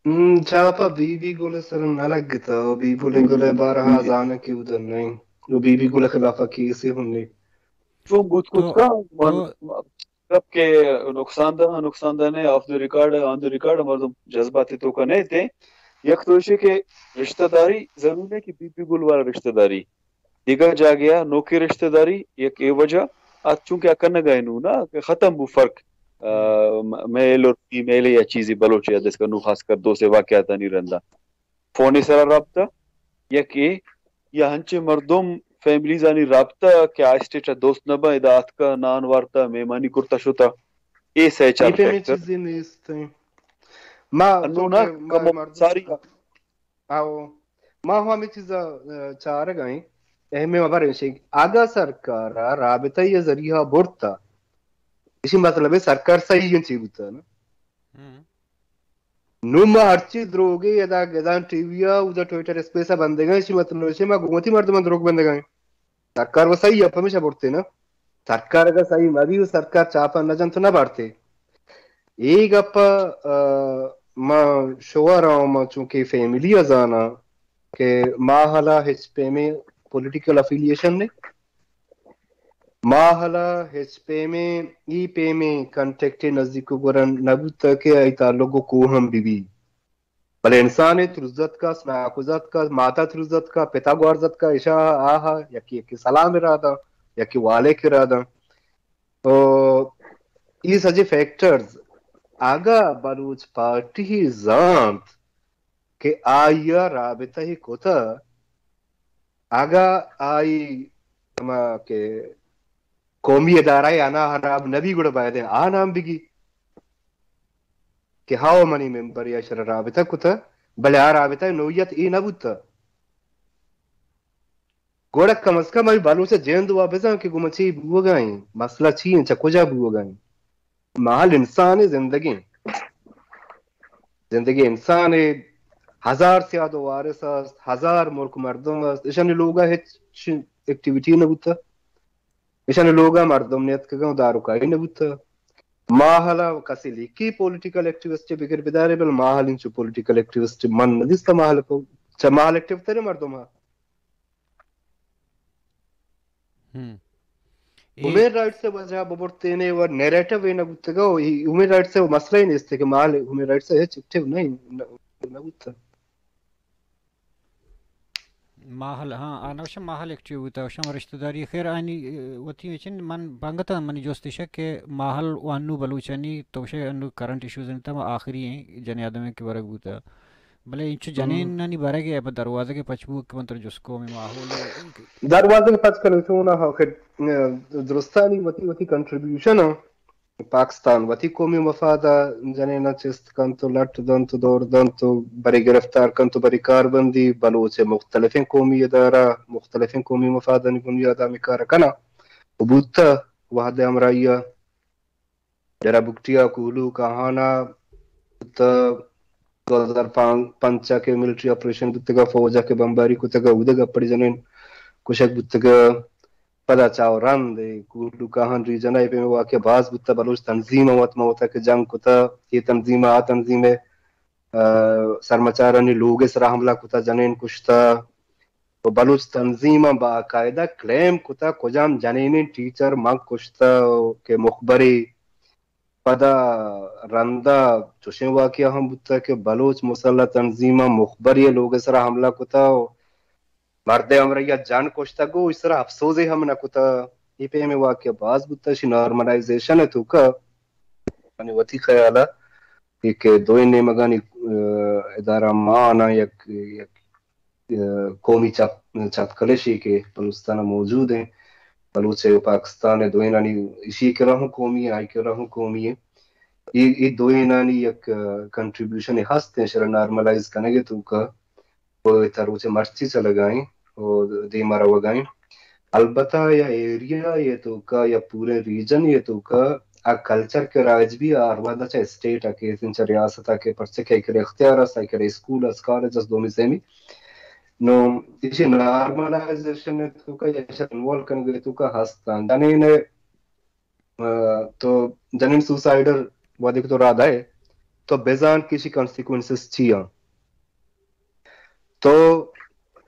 ہم، چاپا بی بی گل سر نہ لگتا، و بی بی گل بارہا زانگ کہ ادن نہیں، و بی بی گل خلافا کیسے ہم نہیں۔ چون بوت تو، کت کا، من تو گپ کہ نقصان دہ، نقصان دہ نے، آف دی ریکارڈ، آن دی ریکارڈ مردم جذباتی توکا نہیں تھے۔ یک تو ایشی کہ رشتہ داری ضرور نہیں کہ بی بی گل والا رشتہ داری۔ دگہ جاگہ ء نوکیں رشتہ داری یک اے وجہ ات، چونکہ آ کنگ ء نوں نا کہ ختم بو فرق، آ، م-، میل اور فیمیل یا چیزی بلوچی ء دسکا نوں خاص کر دو سے واقعاتانی رندا فون سرا رابطہ یک اے یا ہنچیں مردم فیملیز آنی رابطہ کہ آ اسٹیٹ ء دوست نہ باں، ادا آتکا نان وارتا، مہمانی کرتا شتا، اے سہ چار اے پیمیں فیکٹر۔ چیزے نیست انت۔ ما انوں تو نا کہ ما کم مردم ساری آؤ، ما ہم ہمے چیزا، ا، چارگ ء ایں۔ اہم ہبر ایش انت، اگاں سرکار ء رابطہ ء ذریعہ برتا، ایشی مطلب ہے سرکار صحیح انت چی بوتا نا؟ ہم۔ نوں ما ہرچی دروگے ادا گدان ٹی وی ءَ، اودا ٹویٹر اسپیس ءَ بندگاں، شی مطلب شی ما گوں وتی مردماں دروگ بندگاں۔ سرکار و صحیح ءَ پمیشا برتے نا۔ سرکار اگاں صحیح مہ بی و سرکار چاپا نہ جنت و نہ بارتے۔ اے گپ ءَ، آ، ما شوہر ءَ، ما چونکہ فیملی ءَ زاناں کہ ماہل ءَ ہچ پیمیں پولیٹیکل افیلیشن نے۔ ماہل ءَ ہچ پیمیں، ای پیمیں کانٹیکٹ نزدیک و گورن نہ بوتہ کہ آئی تعلق گوں کوہاں بہ بی۔ بلے انسانے ترس زتکا، سناکو زتکا، ماتا ترس زتکا، پتا گوار زتکا، اشا آہا، یکی یکی سلام ارادہ، یکی وعلیک ارادہ۔ تو ای سجے فیکٹرز، اگا بلوچ پارٹی ہی زانت کہ آئی ءَ رابطہ ہی کتہ، اگا آئی ہما کہ قومی ادارہ ءِ انا ہراب نہ بی، گڑا باید آ نام بگی کہ ہاو منی ممبر یا شر رابطہ کتہ، بلے آ رابطہ نوعیت اے نہ بوتہ۔ گڑا کم از کم آئی بلوچ جند وا بزان کہ گوں من چی بوگا ایں، مسئلہ چی ایں، چہ کجا بوگا ایں۔ ماہل انسان زندگی، زندگی انسان، ہزار سیاد و وارث است، ہزار ملک مردم است، اشانی لوگا ہچ ایکٹیویٹی نہ بوتہ۔ ایشانی لوگا مردم نیتکگاں و داروکائی نہ بوتہ۔ ماہلا کسی لیکی پولیٹیکل ایکٹیوسٹ بگر بدارے، بل ماہل انچو پولیٹیکل ایکٹیوسٹ من ندیستہ۔ ماہل کو چہ ماہل ایکٹیو ترے مردم ہا۔ ہیومن رائٹس وجہ ببرتینے و نیریٹو اے نہ بوتگا و ہیومن رائٹس و مسئلہ ہی نیست کہ ماہل ہیومن رائٹس ہچ ایکٹیو نہیں، نہ، نہ بوتہ۔ ماہل، ہاں، آ نوشہ ماہل ایکٹیو بوتا، شما رشتہ داری خیر آنی، اے، وتی چن من بنگتا منی جست ایشہ کہ ماہل و انو بلوچانی تو شے انو کرنٹ ایشوز انت، ہم آخری ہیں جن آدم کہ برگ بوتا۔ بلے انچو جنینانی برگ ہے، دروازہ کے پچ بو کہ من تر جس کو میں ماحول ہے۔ دروازہ کے پچ کرنے تو نہ ہو کہ، اے، درستانی وتی، وتی کنٹریبیوشن ہے۔ پاکستان وتی قومی مفاد ء جنین ء چست کنت و لٹ دنت و دور دنت و برے گرفتار کنت و برے کاربندی، بلوچ ء مختلفیں قومی ادارہ، مختلفیں قومی مفادانی بنیاد ء ہمے کار ء کناں و بوتہ۔ وہد ء ہمراہی ء ڈیرہ بگٹی ء کوہلو کاہان ء بوتہ، دو ہزار پنچ ء کہ ملٹری آپریشن بوتگ ء فوج ء کہ بمباری کتگ ء اود ء گپڑی جنین کشگ بوتگ ء۔ پدا چاو رند ء کوہلو کاہان ریجن ء اے پیمیں واقعہ باز بوتہ۔ بلوچ تنظیم ء وت مہ وتا کہ جنگ کتہ، اے تنظیم ء آ تنظیم ء، آ، سرمچارانی لوگ ء سرا حملہ کتہ، جنین کشتہ۔ و بلوچ تنظیماں باقاعدہ کلیم کتہ کجام جنینیں ٹیچر من کشتہ کہ مخبرے۔ پدا رندا چوشیں واقعہ ہم بوتہ کہ بلوچ مسلح تنظیماں مخبرے ء لوگ ء سرا حملہ کتہ و مردے ہمراہی ء جن کشتگ و ایشی سرا افسوزے ہم نہ کتہ۔ اے پیمیں واقعہ باز بوتہ، اشی نارملائزیشن ء توکا منی وتی خیال ء اے کہ دوئیں نیمگانی، آ، ادارہ مان ء یک، یک، آ، قومی چپ، چپکلشے کہ بلوچستان ء موجود ہیں، بلوچ ء پاکستان ء دوئینانی اشی کرا ہوں قومی ہے، آئی کرا ہوں قومی ہے۔ اے، اے دوئینانی یک، آ، کنٹریبیوشن ہست ہیں، شرا نارملائز کنگ ء توکا۔ و تہ روچ مرچی چلگائیں و دیما روگائیں۔ البتہ یا ایریا ء توکا یا پورے ریجن ء توکا آ کلچر کہ رائج بی، آ ہر وہدا چہ اسٹیٹ ء کیت، چہ ریاست ء کہ پرچہ کہ ایکر اختیار است، ایکر اسکول است، کالج است، دومی سیمی۔ نو ایشی نارملائزیشن ء توکا یا ایشی انوالو کنگ ء توکا ہستاں۔ جنین ء آ، تو جنین سوسائیڈل وہدے کہ تو رادہ ئے، تو بزان کہ ایشی کانسیکوئنسز چی آں۔ تو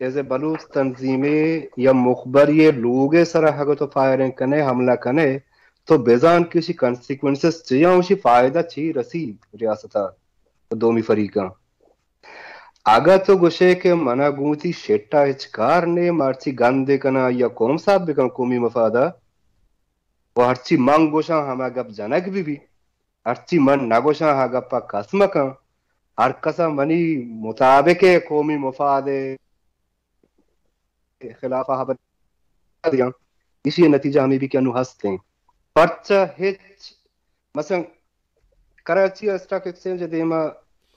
ایز اے بلوچ تنظیمے یا مخبری لوگے سرا اگہ تو فائرنگ کنے، حملہ کنے، تو بزان کہ ایشی کانسیکوئنسز چی آں، ایشی فائدہ چی رسی ریاستا دومی فریقاں۔ اگہ تو گوشے کہ منا گوں وتی شٹا ہچ کار نے، مرچی گندے کناں یا قوم صاف بکن قومی مفادا، و ہرچی من گوشاں ہما گپ جنگ بہ بی، ہرچی من نہ گوشاں آ گپا کس مکن، ہر کسا منی مطابق قومی مفاد خلاف ہبر دیاں، ایشی نتیجہ ہمیں بی کہ انو ہستیں۔ پرچہ ہچ، مثلاً کراچی اسٹاک ایکسچینج دیما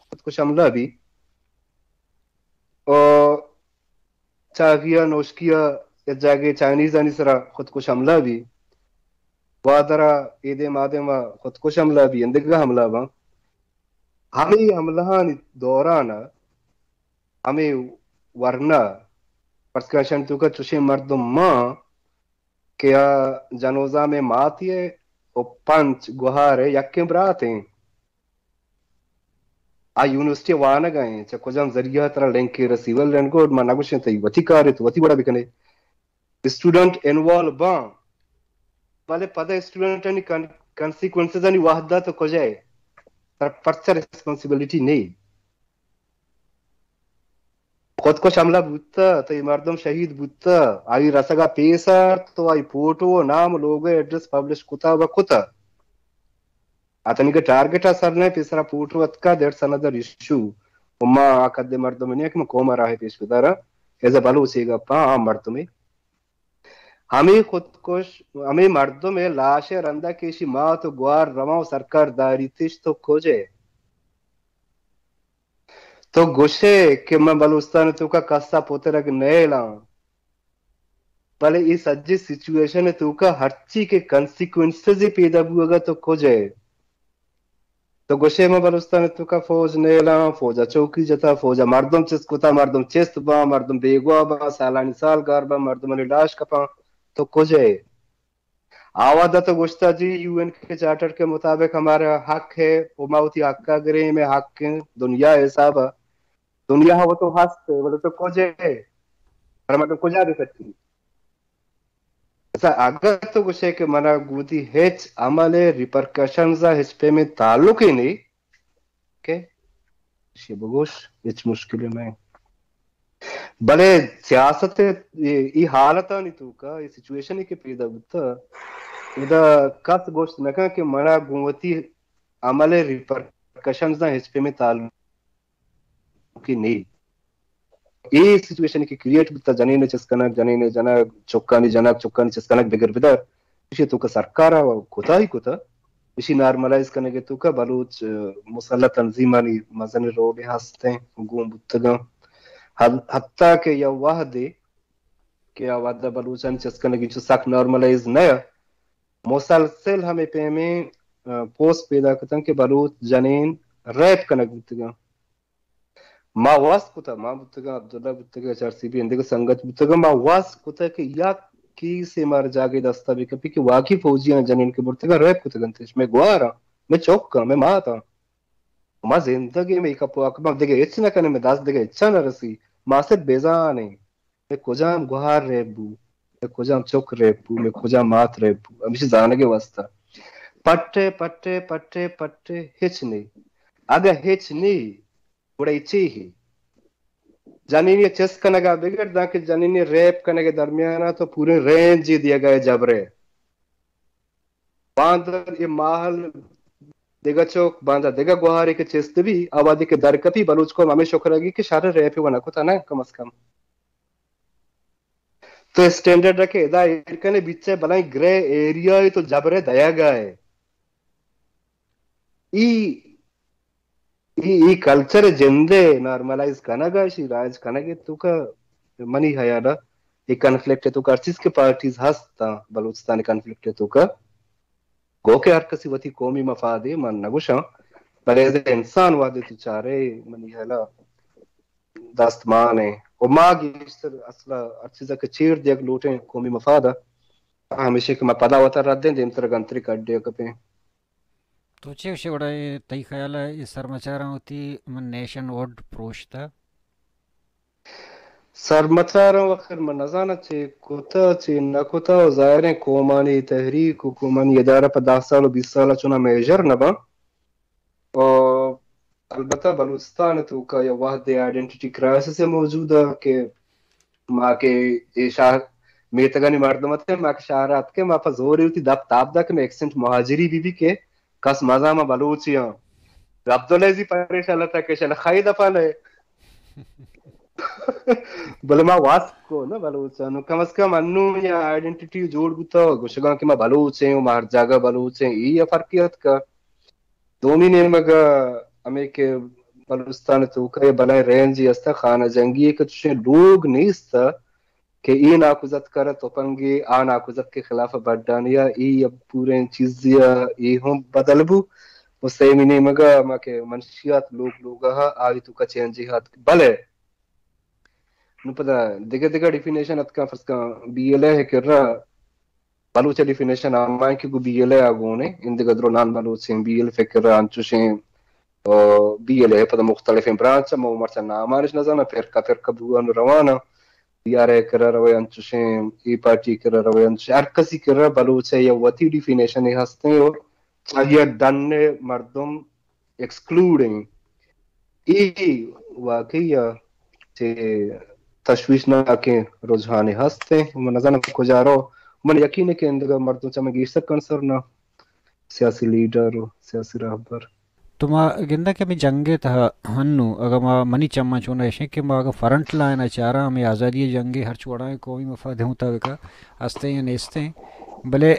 خودکش حملہ بی، او چاگی ء نوشکی ء یک جاگے چائنیزانی سرا خودکش حملہ بی، گوادر ء اے دیم آ دیم ء خودکش حملہ بی، اندگہ حملہ باں۔ ہمے حملہانی دوران ءَ ہمے ورنا، پرچا کہ اشانی توکا چوشیں مردم مان کہ آ جنوزام ءِ ماتے ءِ و پنچ گوہار ءِ یکیں برات ایں۔ آ یونیورسٹی ءَ وانگ ءَ ایں، چہ کجام ذریعہ ءَ ترا لنکے رسی؟ Well and good، من نہ گوشیں، تئی وتی کارے، تو وتی وڑا بکنے۔ اسٹوڈنٹ انوالو باں، بلے پدا اسٹوڈنٹانی کن-، کنسیکوئنسز آنی وہدا تو کجا ئے؟ ترا پرچا ریسپانسبلٹی نہ ایں؟ خودکش حملہ بوتہ، تئی مردم شہید بوتہ، آئی رسگا پیسر تو آئی فوٹو و نام و لوگو ایڈریس پبلش کتہ و کتہ۔ آ تنیگہ ٹارگٹ ءَ سر نہ، پیسرا فوٹو اتکا، that's another issue۔ و ما آ قد مردم نیا کہ ما قوم ءَ راہ پیش بداراں، ایز اے بلوچ اے گپاں آ مردمے۔ ہمے خودکش، ہمے مردم ءِ لاش ءِ رندا کہ ایشی مات و گوار رواں و سرکار داریتش، تو کجے؟ تو گوشے کہ من بلوچستان ءِ توکا کس ءَ پترگ نیلاں، بلے اے سجیں سچویشن ءِ توکا ہرچی کہ کنسیکوئنسز پیدا بوگا تو کجے؟ تو گوشے من بلوچستان ءِ توکا فوج نیلاں، فوج ءَ چوکی جتا، فوج ءَ مردم چست کتا، مردم چست باں، مردم بیگواہ باں، سالانی سال گار باں، مردمانی لاش کپاں، تو کجے؟ آ وہدا تو گوشتا جی یو این کے چارٹر کے مطابق ہمارا حق ہے، و ما وتی حقا گریں، ہمے حق ہیں دنیا حسابا۔ دنیا ہو تو ہست ہے، بلے تو کجے؟ پر مردم کجا دے سکتی؟ اچھا، اگر تو گوشے کہ منا گوں وتی ہچ عمل ءِ ریپرکشنز ءَ ہچ پیمیں تعلق ہی نہیں، کہ شی بگوش، ہچ مشکل نہیں۔ بلے سیاست ءِ اے، اے حالتانی توکا، اے سچویشن کہ پیدا بوتا، ادا کس گوشت نہ کن کہ منا گوں وتی عمل ءِ ریپرکشنز ءَ ہچ پیمیں تعلق کہ نی۔ اے سچویشن کہ کریئیٹ بوتا، جنین چست کنگ، جنین جنگ، چکانی جنگ، چکانی چست کنگ بگر بدار، ایشی توکا سرکار ءَ کوتاہی کتا۔ ایشی نارملائز کنگ ءِ توکا بلوچ، ءَ، مسلح تنظیمانی مزن رولے ہستیں، گون بوتگاں۔ حد-، حتی کہ یا وہدے کہ آ وہدا بلوچانی چست کنگ انچو سک نارملائز نہ، مسلسل ہمے پیمیں، ءَ، پوسٹ پیدا کتن کہ بلوچ جنین ریپ کنگ بوتگاں۔ ما واست کتہ، ما بوتگاں، عبداللہ بوتگاں، ایچ آر سی بی اندگہ سنگت بوتگاں، ما واست کتہ کہ یک کیسے مارا جاگہے دستا بکپی کہ واقعی فوجیاں جنین کہ برتگاں ریپ کتگ انت، مئے گواراں، مئے چکاں، مئے ماتاں۔ ما زندگیں، مئے کپ و اکباں دگہ ہچ نہ کنیں، مئے دست دگہ ہچا نہ رسی۔ ما صرف بزانیں کہ کجام گوہار ریپ بو، کہ کجام چک ریپ بو، کہ کجام مات ریپ بو، ہمیشی زانگ ءِ واسطہ۔ پٹے، پٹے، پٹے، پٹے، ہچ نی۔ اگہ ہچ نی، گڑا اے چے ہی؟ جنینی چست کنگا بگر داں کہ جنینی ریپ کنگ ءِ درمیان ءَ تو پوریں رینج دیگا ہے جبرے۔ باندر اے ماحول دگہ چوک، باندا دگہ گوہارے کہ چست بی، آ وہدے کہ در کپی، بلوچ قوم ہمے شکر گی کہ شر ریپ و نہ کتا نہ، کم از کم۔ تو اسٹینڈرڈ کہ ادا ایر کنے، بیچے بلائیں گرے ایریا ہے، تو جبرے دیگا ہے۔ ای ای، ای کلچر جندے نارملائز کنگا، اشی رائج کنگے توکا منی خیالا ای کنفلکٹ توکا ہر چیز کہ پارٹیز ہستا، بلوچستان کنفلکٹ توکا گو کہ ہر کسی وتی قومی مفادے، من نگوشاں، بلے از انسان وہدے تو چارے منی خیالا دست مانے۔ و ما گیشتر اصلا ہر چیزا کہ چیر دیگ لوٹیں قومی مفادا، ہمیشہ کہ ما پدا وتا رد دیں، دیمتر گنتری کڈے کپیں۔ تو چے گوشے گڑا اے تئی خیال ءَ اے سرمچاراں وتی من نیشن ہڈ پروشتہ؟ سرمچاراں وخر من نزاناں چے کتہ، چے نہ کتہ، و ظاہریں قومانی تحریک و قومانی ادارہ پہ دہ سال و بیست سال ءَ چنا میجر نہ باں۔ و البتہ بلوچستان ءِ توکا یا وہدے آئیڈینٹیٹی کرائسس موجود ءَ کہ ما کہ اے شہر میتگانی مردم اتکیں، ما کہ شہر ءَ اتکیں، ما پہ زورے وتی دپ تاب دا کہ مئے ایکسنٹ مہاجری بی بی کہ کس مزاں ما بلوچے آں۔ عبدالعزیز پریشان اتک کہ شل خی دپا نئے۔ بلے ما واسکو نہ بلوچاں، نوں کم از کم انوں یا آئیڈینٹیٹی جوڑ بوتا، گوشگاں کہ ما بلوچیں و ما ہر جاگہ بلوچیں، اے یا فرقی اتکا۔ دومی نیمگ ءَ ہمے کہ بلوچستان ءِ توکا اے بلائیں رینجے است، خانہ جنگی ءِ کہ چشیں لوگ نیست کہ اے ناکوزتک ءَ را تپنگے، آ ناکوزتک ءِ خلاف ءَ بڈانی ءَ، اے پوریں چیزے ءَ اے ہم بدل بو۔ و سیمی نیمگا ما کہ منشیات لوگ لوگا ہا آئی توکا چینجی ہات۔ بلے نو پدا دگہ دگہ ڈیفینیشن اتکاں، فرض کن بی ایل اے کرا بلوچ ڈیفینیشن ہمائیں کہ گو بی ایل اے آ گونے، اندگہ درو نان بلوچیں بی ایل اے فکر انچوشیں، بی ایل اے پدا مختلفیں برانچ، ما مرچا نامانش نزاناں، فرقہ فرقہ بوان رواناں، بی آر اے کرا روے انچوشیں، اے پارٹی کرا روے انچوشیں، ہر کسی کرا بلوچ یا وتی ڈیفینیشن ہستیں، اور چاہیے ڈن مردم ایکسکلوڈ ایں۔ اے واقعی ء چہ تشویشناکیں رجحانے ہست ایں۔ من نزاناں کجا رو، من یقین ہے کہ اندگہ مردم چہ من گیشتر کنسرن ء سیاسی لیڈر و سیاسی رہبر۔ تو ما گندہ کہ ہمیں جنگ ء تہا ہنو، اگاں ما منی چماں چون ایشیں کہ ما اگاں فرنٹ لائن ء چاراں، ہمیں آزادی ء جنگ ء ہرچ وڑائیں قومی مفاد مطابق ہستیں یا نیستیں، بلے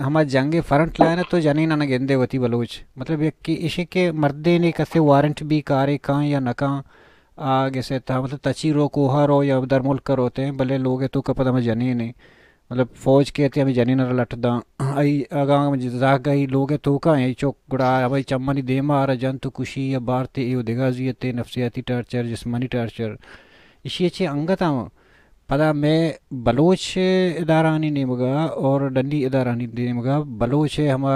ہما جنگ ء فرنٹ لائن ء تو جنین ء نہ گندے وتی بلوچ۔ مطلب یک کہ ایشیں کہ مردین ء کسے وارنٹ بی کارے کاں یا نہ کاں، آ گسے تہا مطلب تچی رو کوہ ء رو یا در ملک ء روتے، بلے لوگ ء توکا پد ہما جنین ء مطلب فوج کیت ہمے جنین ء را لٹ داں۔ آئی اگاں ہم زاگ ء لوگ ء توکا ایں، چو گڑا ہمے چمانی دیما آرا جنت و کشی یا بارت اے و دگہ اذیت ء نفسیاتی ٹارچر، جسمانی ٹارچر، ایشی ء چہ انگت ہم پدا مئے بلوچ ادارہانی نیمگا اور ڈنی ادارہانی نیمگا بلوچ ء ہما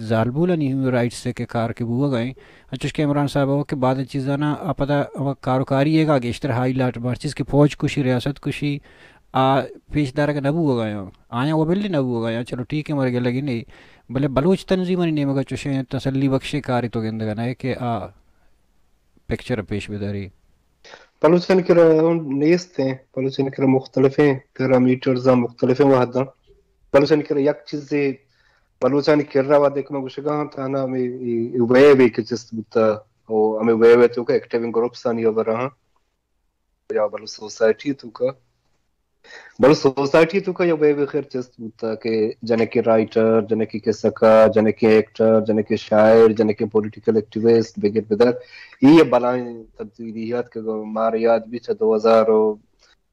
زالبولانی ہیومن رائٹس ء کہ کار کہ بوگ ء انت، انچوش کہ عمران صاحب ء کہ بعد چیزانا آ پدا ہما کاروکاری ء گا گیشتر ہائی لائٹ مارچیز کہ فوج کشی، ریاست کشی، آ پیش دارگ نہ بوگ ء آیاں، آیاں وبلی نہ بوگ ء آیاں، چلو ٹھیک ہے، مارا گلگی نہیں، بلے بلوچ تنظیمانی نیمگا چوشیں تسلی بخشیں کارے تو گندگ نہ کہ آ پکچر پیش بداری۔ بلوچانی کرا ہم نیست ہیں، بلوچانی کرا مختلفیں پیرامیٹرز ہیں، مختلفیں وحداں۔ بلوچانی کرا یک چیزے، بلوچانی کرا وحدے کہ من گوشگا ہم تانا ہمیں ویو ہے کہ چست بوتا، او ہمیں ویو ہے تو کہ ایکٹیونگ گروپس آنی خبر ہاں۔ یا بلوچ سوسائٹی توکا، بلوچ سوسائٹی توکا یا وے وے خیر چست بوتا کہ جنکے رائٹر، جنکے قصہ کار، جنکے ایکٹر، جنکے شاعر، جنکے پولیٹیکل ایکٹیوسٹ بگر بدر، یہ بلائیں تبدیلی یات کہ مار یاد بھی چہ دو ہزار و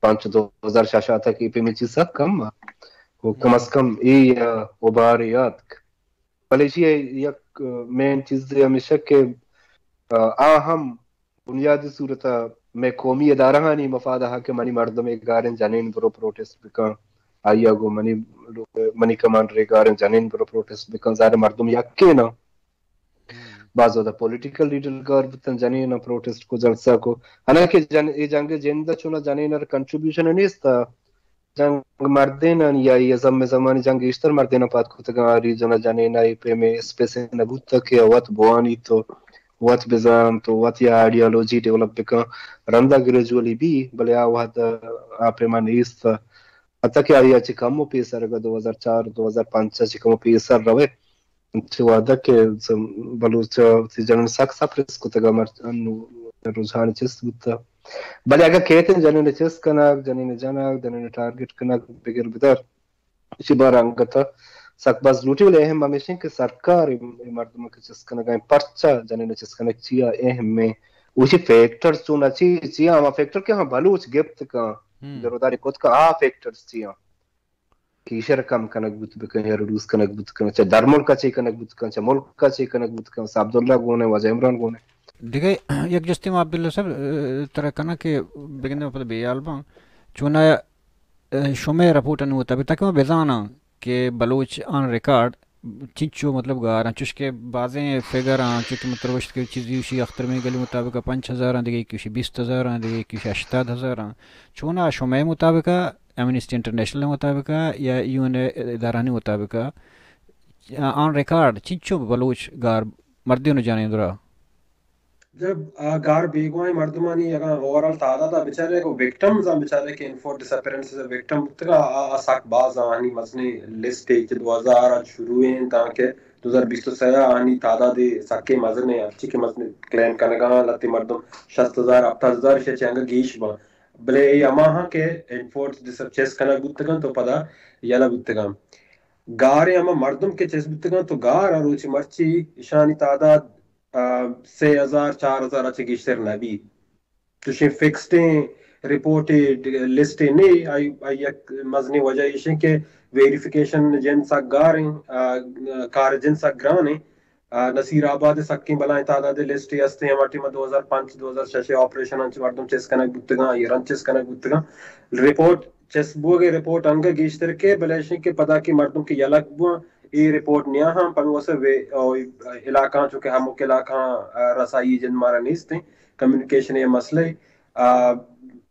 پانچ، دو ہزار شش آتا کہ پیمی چیز سک کم آ۔ و کم از کم اے ابار یات۔ بلے ایشی یک مین چیز ہمیشہ کہ آ ہم بنیادی صورت ء مئے قومی ادارہانی مفاد ء کہ منی مردم ء گاریں جنین برو پروٹسٹ بکن، آئی ء گوں منی، منی کمانڈر ء گاریں جنین برو پروٹسٹ بکن، ظاہر مردم یکے نہ۔ باز ودا پولیٹیکل لیڈر گار بوتن، جنین پروٹسٹ کو، جلسہ کو، حالانکہ جن، اے جنگ جند چونا جنین کنٹریبیوشن نیست۔ جنگ مردینانی یا اے زم زمانی جنگ گیشتر مردیناں پاد کتگاں، آ ریجن ء جنین ء اے پیمیں اسپیس نہ بوتگ کہ وت بوانیت و وت بزانت و وت یا آئیڈیالوجی ڈیولپ بکن۔ رندا گریجولی بی، بلے آ وہد آ پیما نیست۔ حتی کہ آئی ء چہ کم و پیسر اگاں دو ہزار چار، دو ہزار پنچ ء چہ کم و پیسر روے، چہ وہدے کہ بلوچ ء وتی جنین سک سپریس کتگ ء مر-، انو رجحان چست بوتگ۔ بلے اگاں کیت جنین ء چست کنگ، جنین ء جنگ، جنین ء ٹارگٹ کنگ بگر بدار، ایشی بار انگت ء سک باز لوٹی، بلے اہم ہمیش انت کہ سرکار اے، اے مردم کہ چست کنگ ء پرچا جنین ء چست کنگ چیا اہم انت؟ اوشی فیکٹرز چون ء چی، چیا ہما فیکٹر کہ ہاں بلوچ گپت کن، دروداری کت کن، آ فیکٹرز چیا؟ کہ ایشرا کم کنگ بوت بکن یا ریڈیوس کنگ بوت کن، چہ درملک ء چے کنگ بوت کن، چہ ملک ء چے کنگ بوت کن، ساہ عبداللہ گون ء، واجہ عمران گون ء۔ دگہ یک جستے ما عبداللہ صاحب، اه، ترا کناں کہ بگندے ما پدا بے حال باں۔ چونا، اه، شمئے رپورٹانی مطابق تاکہ ما بزاناں کہ بلوچ آن ریکارڈ چنچو مطلب گاراں، چوش کہ بازیں فگر آں، چو کہ مطلب گوشت کہ چیزی اوشی اختر میں گلی مطابق پنچ ہزار آں، دگہ کہ اوشی بیست ہزار آں، دگہ کہ اوشی ہشتاد ہزار آں۔ چونا شمئے مطابق ایمنسٹی انٹرنیشنل ء مطابق ء یا یو این ء ادارہانی مطابق ء آن ریکارڈ چنچو بلوچ گار مردین و جنین درا؟ جب آ گار بیگواہیں مردمانی اگاں اوورال تعداد ء بچارے، کو وکٹمز ء بچارے کہ انفورسڈ ڈس اپیرنسز ء وکٹم بوتگ ء، آ، آ سک باز آں، آہانی مزنیں لسٹ ء چہ دو ہزار ء شروع انت تانکہ دو ہزار بیست و سئے ء آہانی تعداد سکیں مزنیں، ہرچی کہ مزنیں کلیم کنگ ء آں، لہتے مردم شست ہزار، ہپتاد ہزار ء چہ انگہ گیش باں۔ بلے اے ہماہاں کہ انفورس ڈس-، چست کنگ بوتگ انت و پدا یلہ بوتگ انت۔ گاریں ہما مردم کہ چست بوتگ انت و گار ء روچے مرچی اشانی تعداد، آ، سے ہزار، چار ہزار ء چہ گیشتر نہ بیت۔ چوشیں فکسڈیں رپورٹے، لسٹے نے، آئی، آئی یک مزنیں وجہ ایش انت کہ ویریفیکیشن جند سک گار انت، آ، کار جند سک گران انت۔ آ، نصیر آباد ء سکیں بلاہیں تعداد ء لسٹ ء ہستیں، ہما ٹائم ء دو ہزار پنچ، دو ہزار شش ء آپریشن انچ مردم چست کنگ بوتگاں، ایران چست کنگ بوتگاں۔ رپورٹ، چست بوگ ء رپورٹ انگہ گیشتر کہ بلے اشیں کہ پدا کہ مردم کہ یلک بوان، اے رپورٹ نیا ہاں، پمے واسطہ وے-، او، علاقہ چونکہ ہمک علاقہ، آ، رسائی جند مارا نیست ہیں، کمیونیکیشن ء مسئلہ ہے۔ آ،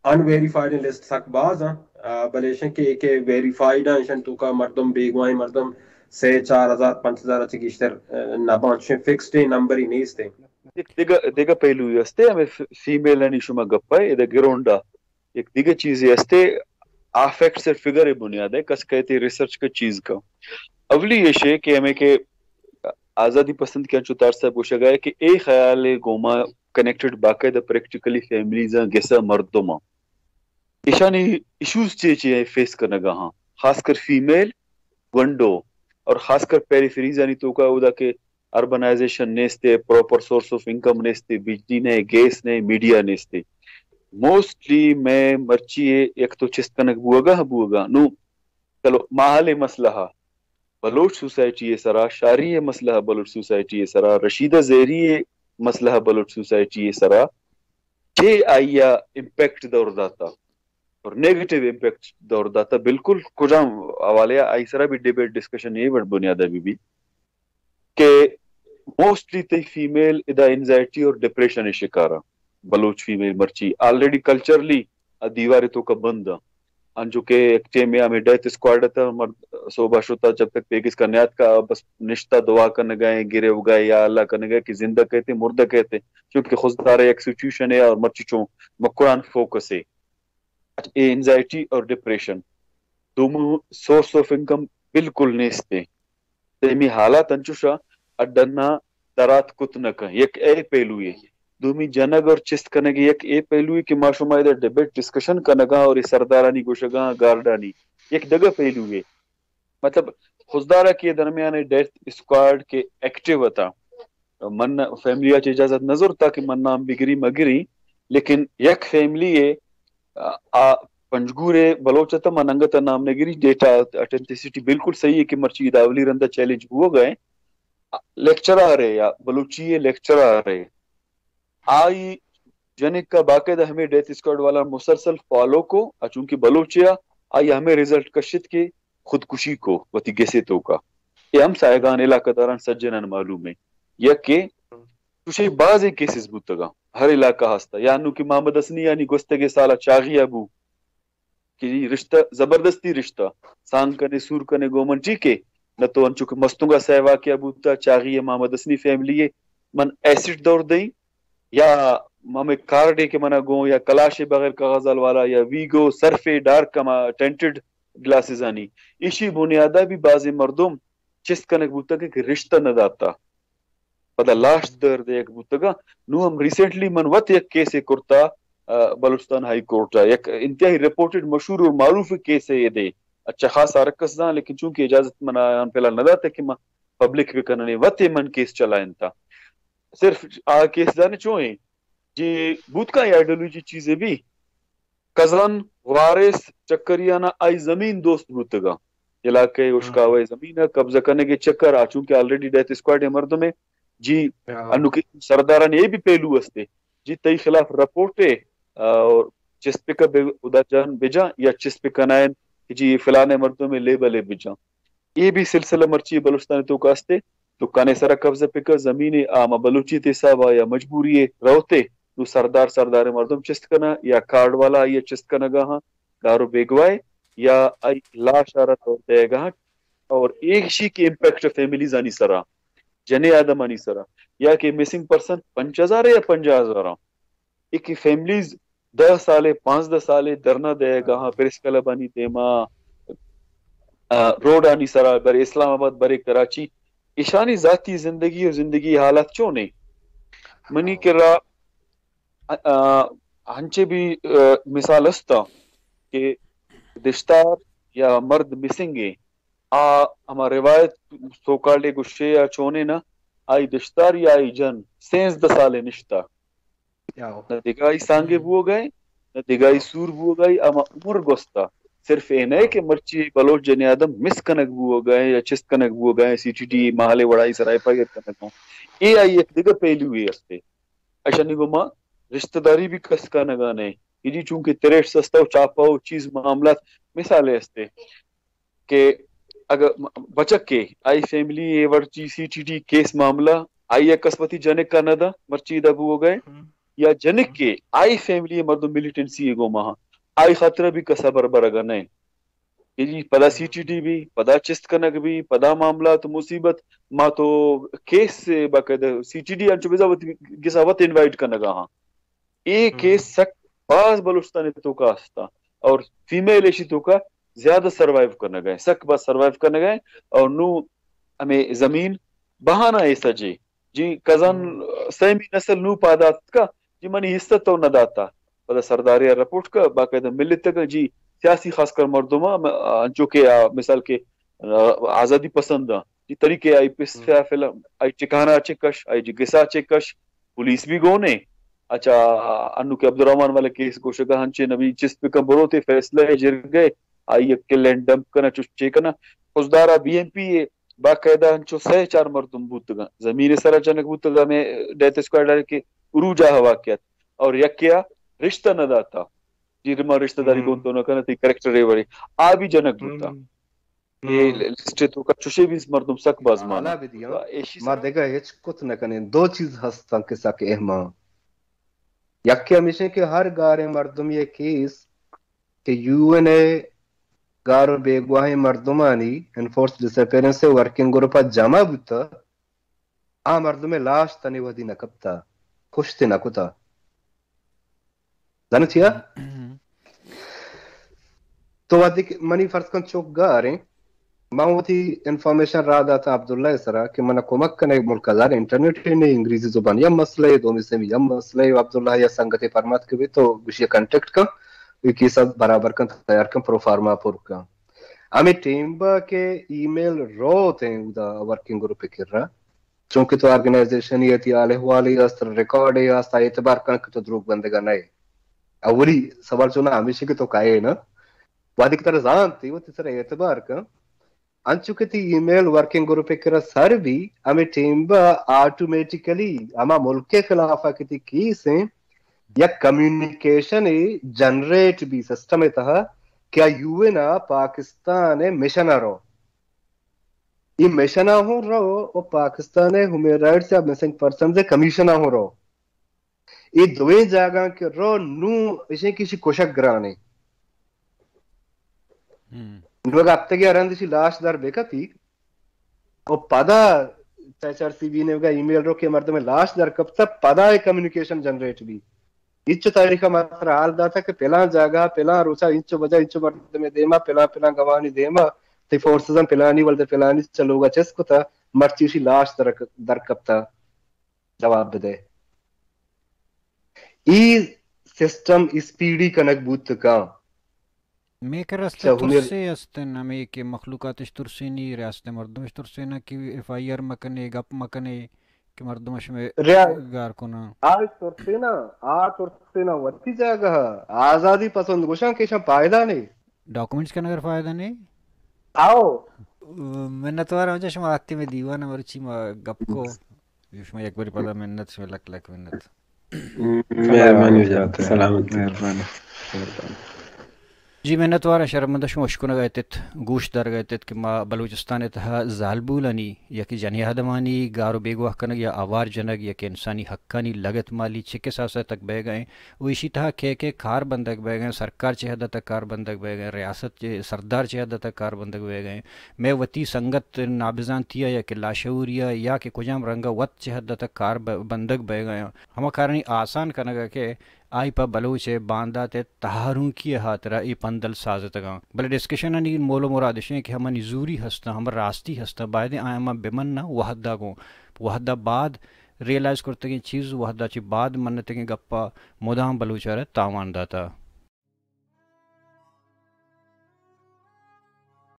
ان ویریفائیڈ لسٹ سک باز ہیں، آ، بلے اشیں کہ ایک ویریفائیڈ ہیں، اشن توکا مردم بیگواہیں مردم سے، چار ہزار، پنچ ہزار چہ گیشتر، آ، نہ باں، چشیں فکسڈ نمبر ہی نیست ہیں۔ یک دگہ، دگہ پہلو است ہے، ہمیں ف-، فیمیل ہنی شما گپا ہے، ادا گرونڈا یک دگہ چیزے است ہے، آ فیکٹس اور فگر بنیاد ہے، کس کہتے ریسرچ کا چیز کا۔ اولی ایش ہے کہ ہمیں کہ آزادی پسند کے انچو تار صاحب گوشگا ہے کہ اے خیال ہے گوما کنیکٹڈ باقاعدہ پریکٹیکلی فیملیز ہیں، گسا مردم ہیں۔ ایشانی ایشوز چے چے ہیں فیس کرنگا ہاں، خاص کر فیمیل گونڈو اور خاص کر پیریفریز آنی توکا اودا کہ اربنائزیشن نیستے، پراپر سورس آف انکم نیستے، بجلی نے، گیس نے، میڈیا نیستے۔ موسٹلی میں مرچی یک تو چست کنگ بوگا، بوگا۔ نو، چلو، ماحل مسئلہ، بلوچ سوسائٹی ء سرا، شاری ء مسئلہ بلوچ سوسائٹی ء سرا، رشیدہ زہری ء مسئلہ بلوچ سوسائٹی ء سرا، چے آئی ء امپیکٹ دور داتا اور نیگیٹو امپیکٹ دور داتا، بالکل کجام حوالے ء آئی سرا بھی ڈیبیٹ ڈسکشن اے وڑ بنیاد ء بھی بھی کہ موسٹلی تئی فیمیل ادا اینزائٹی اور ڈپریشن ء شکار ء۔ بلوچ فیمیل مرچی آلریڈی کلچرلی ء دیوار ء توکا بند ء۔ انچو کہ ایک ٹائم ء ہمیں ڈیتھ اسکواڈ ء تھا، مرد صبح شتا جب تک پیگس کا نیات کا بس نشتا دعا کرنے گئے، گرے ہو گئے یا اللہ کرنے گئے کہ زندہ کہتے مردہ کہتے، چونکہ خضدار یک سچویشن ہے اور مرچی چون مکران فوکس ہے۔ اچھا، اے اینزائٹی اور ڈپریشن دومی سورس آف انکم بالکل نیست ہیں۔ دیمی حالات انچوشا اڈنا درات کت نہ کن۔ یک اے پہلو ہے۔ دومی جنگ اور چست کنگ یک اے پہلو ہے کہ ما شما ادھر ڈیبیٹ ڈسکشن کنگا اور اے سردارانی گوشگا گارڈانی یک دگہ پہلو ہے۔ مطلب، خضدارا کے درمیان ڈیتھ اسکواڈ کے ایکٹیو اتا۔ من فیملی آ چہ اجازت نہ زرتا کہ من نام بگری مگری، لیکن یک فیملی ہے، آ، آ پنجگور ہے، بلوچ تا، من انگت نام نگری، ڈیٹا اتھنٹیسٹی بالکل صحیح ہے کہ مرچی دا اولی رندا چیلنج بوگا ہے۔ لیکچرار ہے یا بلوچی ہے لیکچرار ہے۔ آئی جنک کا باقاعدہ ہمیں ڈیتھ اسکواڈ والا مسلسل فالو کو، آ چونکہ بلوچے آ، آئی ہمیں ریزلٹ کشت کہ خودکشی کو وتی گسے توکا۔ اے ہم سائگان علاقہ داران سجنان معلوم ہے۔ یک کہ چوشیں بازیں کیسز بوتگاں، ہر علاقہ ہستا۔ یا انو کہ محمد حسنی یعنی گوستگے سالا چاغیا بو کہ رشتہ، زبردستی رشتہ، سانگ کنے، سور کنے گوں من، ٹھیک ہے۔ نہ تو انچو کہ مستونگا سہ واقعہ بوتا، چاغی محمد حسنی فیملی ہے، من ایسڈ دور دیں، یا ہمیں کارڈے کہ منا گوں، یا کلاشے بغیر کاغذ والا، یا ویگو، سرفے، ڈارک ہما ٹینٹڈ گلاسز آنی۔ ایشی بنیادا بھی بعض مردم چست کنگ بوتگ کہ رشتہ نہ داتا۔ پدا لاش در دیگ بوتگا۔ نو ہم ریسنٹلی من وت یک کیسے کرتا، آ، بلوچستان ہائی کورٹ ء یک انتہائی رپورٹڈ مشہور اور معروف کیسے یہ دے۔ اچھا خاص ہر کس زان، لیکن چونکہ اجازت من آیان فی الحال نہ داتے کہ من پبلک بکننے، وت من کیس چلائنتا۔ صرف آ کیس زانے چو ہیں جی بوت کا آئیڈیالوجی چیزیں بھی کزان وارث چکریانا آئی زمین دوست بوتگا، علاقہ اشکاوہ زمین قبضہ کنگے چکر آ، چونکہ آلریڈی ڈیتھ اسکواڈ مردم ہے جی۔ انو کہ سرداران اے بھی پہلو استے جی، تئی خلاف رپورٹ ہے اور چست پکا بے-، ادا جان بجا یا چست پکنائن کہ جی فلانے مردم ہے لیبل ہے بجا۔ اے بھی سلسلہ مرچی بلوچستان توکا استے۔ دکانے سرا قبضہ پکا، زمین آ ما بلوچی تے حساب آ یا مجبوری ہے روتے، نو سردار سردار مردم چست کنا یا کارڈ والا آئی چست کنگا ہاں، دارو بیگواہ یا آئی لاش آرا تو دیگا ہاں۔ اور ایک شی کی امپیکٹ فیملیز آنی سرا، جنے آدم آنی سرا، یا کہ مسنگ پرسن پنچ ہزار یا پنجاہ ہزار ہاں۔ ایک فیملیز دہ سالے، پانزدہ سالے دھرنا دئیگا ہاں، پریس کلب آنی دیما، آ، روڈ آنی سرا، برے اسلام آباد، برے کراچی، ایشانی ذاتی زندگی اور زندگی حالات چون ہیں؟ منی کرا، آ، آ، ہنچے بھی، آ، مثال استا کہ دشتار یا مرد مسنگ ہے، آ ہما روایت سوکالڈے گوشے یا چونے نا، آئی دشتار یا آئی جن سینزدہ سالے نشتا۔ نہ دگائی سانگے بوگئے، نہ دگائی سور بوگئے، اما عمر گوستا۔ صرف اے نہ کہ مرچی بلوچ جنی آدم مس کنگ بوگا ایں یا چست کنگ بوگا ایں، سی ٹی ڈی محلے وڑائی سرا ایف آئی آر کنگ ایں۔ اے آئی یک دگہ پہلو اے استے۔ اشانی گوما رشتہ داری بھی کس کا نگا نئے۔ اے جی چونکہ تریٹ سستا و چاپا و چیز معاملات مثالے استے کہ اگر بچک کے آئی فیملی اے virtue C T D case معاملہ آئی کس وتی جنک کا ندا مرچی دا بوگا ایں، یا جنک کے آئی فیملی مردم ملیٹنسی گوما ہاں، آئی خاطرہ بھی کسا بربرگا نئے۔ کہ جی پدا سی ٹی ڈی بھی، پدا چست کنگ بھی، پدا معاملات و مصیبت، ما تو کیس سے باقاعدہ سی ٹی ڈی انچو بزا وت گسا وت انوائٹ کنگا ہاں۔ اے کیس سک باز بلوچستان توکا ہستا اور فیمیل ایشی توکا زیادہ سروائیو کنگا ایں، سک باز سروائیو کنگا ایں۔ اور نو ہمیں زمین بہانہ ایسا جے جی کزان سیمی نسل نو پاد آتکا، جی منی حصہ تو نہ داتا۔ پدا سردارے ءَ رپورٹ کا، باقاعدہ ملتگا، جی سیاسی خاص کر مردم، انچو کہ آ، مثال کہ، آ، آزادی پسند آ، جی طریقے آئی پس فلم، آئی ٹھکانہ چے کش، آئی جی گسا چے کش، پولیس بھی گونے۔ اچھا، انو کہ عبدالرحمن والا کیس گوشگا ہنچے نبی چست بکن بروتے فیصلہ جرگے، آئی یک لینڈ ڈمپ کنا چش چے کنا۔ خضدارا بی ایم پی اے باقاعدہ انچو سہ چار مردم بوتگاں، زمین سرا جنگ بوتگاں، ہمیں ڈیتھ اسکواڈ آرے کہ عروج آ واقعات اور یکیا رشتہ نہ داتا، جی ما رشتہ داری گون تو نہ کنا، تی کریکٹر اے وڑے آ بھی جنگ بوتا۔ اے لسٹ توکا چوشے بھی مردم سک باز مانا۔ حالا بدیاں، تو ایشی ما سرا دگہ ہچ کت نہ کنیں۔ دو چیز ہستاں کہ سک اہم آں۔ یکے ہمیش انت کہ ہر گاریں مردمے ءِ کیس کہ یو این ءِ گار و بیگواہیں مردمانی انفورس ڈس اپیئرنس ءِ ورکنگ گروپ ءَ جمع بوتہ، آ مردم ءِ لاش تنے وھدی نہ کپتہ، کشت نہ کتہ۔ زانئے چیا؟ تو وھدے کہ منی فرض کن چک گاریں، من وتی انفارمیشن راہ داتہ عبداللہ ءِ سرا کہ منا کمک کنے، ملک ءَ زانئے انٹرنیٹ ہی نئیں، انگریزی زبان ءِ ہم مسئلہ اے، دومی سیمی ہم مسئلہ اے، عبداللہ یا سنگتے پرمات کہ بی تو گوشی کانٹیکٹ کن، اے کیس ءَ برابر کن، تیار کن، پروفارما پر کن۔ ہمے ٹیم با کہ ای میل روت ایں اودا ورکنگ گروپ ءِ کرا، چونکہ تو آرگنائزیشن ءِ تئی حال احوالے است، ریکارڈے است، آ اعتبار کن کہ تو دروگ بندگا نئے۔ اولی سوال چونا ہمیش کہ تو کئے نہ، وھدے کہ ترا زانت، وتی سرا اعتبار کن۔ انچو کہ تئی ای میل ورکنگ گروپ ءِ کرا سر بی، ہمے ٹیم با آٹومیٹیکلی ہما ملک ءِ خلاف ءَ کہ تئی کیس ایں، یک کمیونیکیشن جنریٹ بی سسٹم ءِ تہا کہ آ یو این ءَ پاکستان ءِ مشن ءَ رو۔ اے مشن ءَ ہوں رو و پاکستان ءِ ہیومن رائٹس یا مسنگ پرسنز ءِ کمیشن ءَ ہوں رو۔ اے دوئیں جاگہاں کہ رو نوں اشیں کہ اشی کشگ گران ایں۔ نوں اگہ ہپتگے ءَ رند اشی لاش در بکپی و پدا ایچ آر سی بی نیمگا ای میل رو کہ مردم لاش در کپتہ، پدا اے کمیونیکیشن جنریٹ بی۔ انچو تاریخ ءَ ما ترا حال داتہ کہ پلان جاگہ، پلان روچا انچو بجا، انچو مردم دیما، پلان پلان گواہانی دیما، تئی فورسز ہم پلانی ولد پلانی چہ لوگا چست کتہ، مرچی اشی لاش در، در کپتہ۔ جواب بدئے۔ ای سسٹم اسپیڈی کنگ بوت کن۔ مئے کرا است چہ ہمے ترسے است انت، ہمے کہ مخلوقاتش ترسینی، ریاست مردمش ترسیناں کہ ایف آئی آر مکنے، گپ مکنے کہ مردمش مئے ریا-، گار کناں۔ آ ترسیناں، آ ترسیناں وتی جاگہ ءَ۔ آزادی پسند گوشاں کہ ایشاں فائدہ نے۔ ڈاکومنٹس کنگ ءَ فائدہ نے۔ آؤ۔ منتوار ہم شما آتی مئے دیوان ءَ مرچی ما گپ کو۔ شما یک بری پدا منت، شما لک لک منت۔ مہربانی جناب، سلامت۔ مہربانی۔ مہربانی۔ جی منتوار، شرمندہ شما اشکنگ ءَ اتت، گوش دارگ ءَ اتت کہ ما بلوچستان ءِ تہا زالبولانی یا کہ جنی آدمانی گار و بیگواہ کنگ یا آوار جنگ یا کہ انسانی حقانی لگت مالی چہ کساس ءَ تک بئیگ ءَ ایں و ایشی تہا کئے کئے کار بندگ بئیگ ءَ ایں، سرکار چہ حد ءَ تک کار بندگ بئیگ ءَ ایں، ریاست چہ سردار چہ حد ءَ تک کار بندگ بئیگ ءَ ایں۔ مئے وتی سنگت نابزانتی ءَ یا کہ لاشعوری ءَ یا کہ کجام رنگ ءَ وت چہ حد ءَ تک کار ب-، بندگ بئیگ ءَ ایں۔ ہما کارانی آسان کنگ ءَ کہ آئی پہ بلوچ ءِ باندات ءِ تہارونکی ءِ ہاترا اے پندل سازتگاں۔ بلے ڈسکشنانی مول و مراد اش ایں کہ ہما نزوری ہستاں، ہما راستی ہستاں، بایدیں آیاں ما بہ مناں وہد ءَ گوں۔ وہد ءَ بعد ریئلائز کرتگیں چیز، وہد ءَ چہ بعد منتگیں گپ ءَ مدام بلوچ ءَ را تاوان داتا۔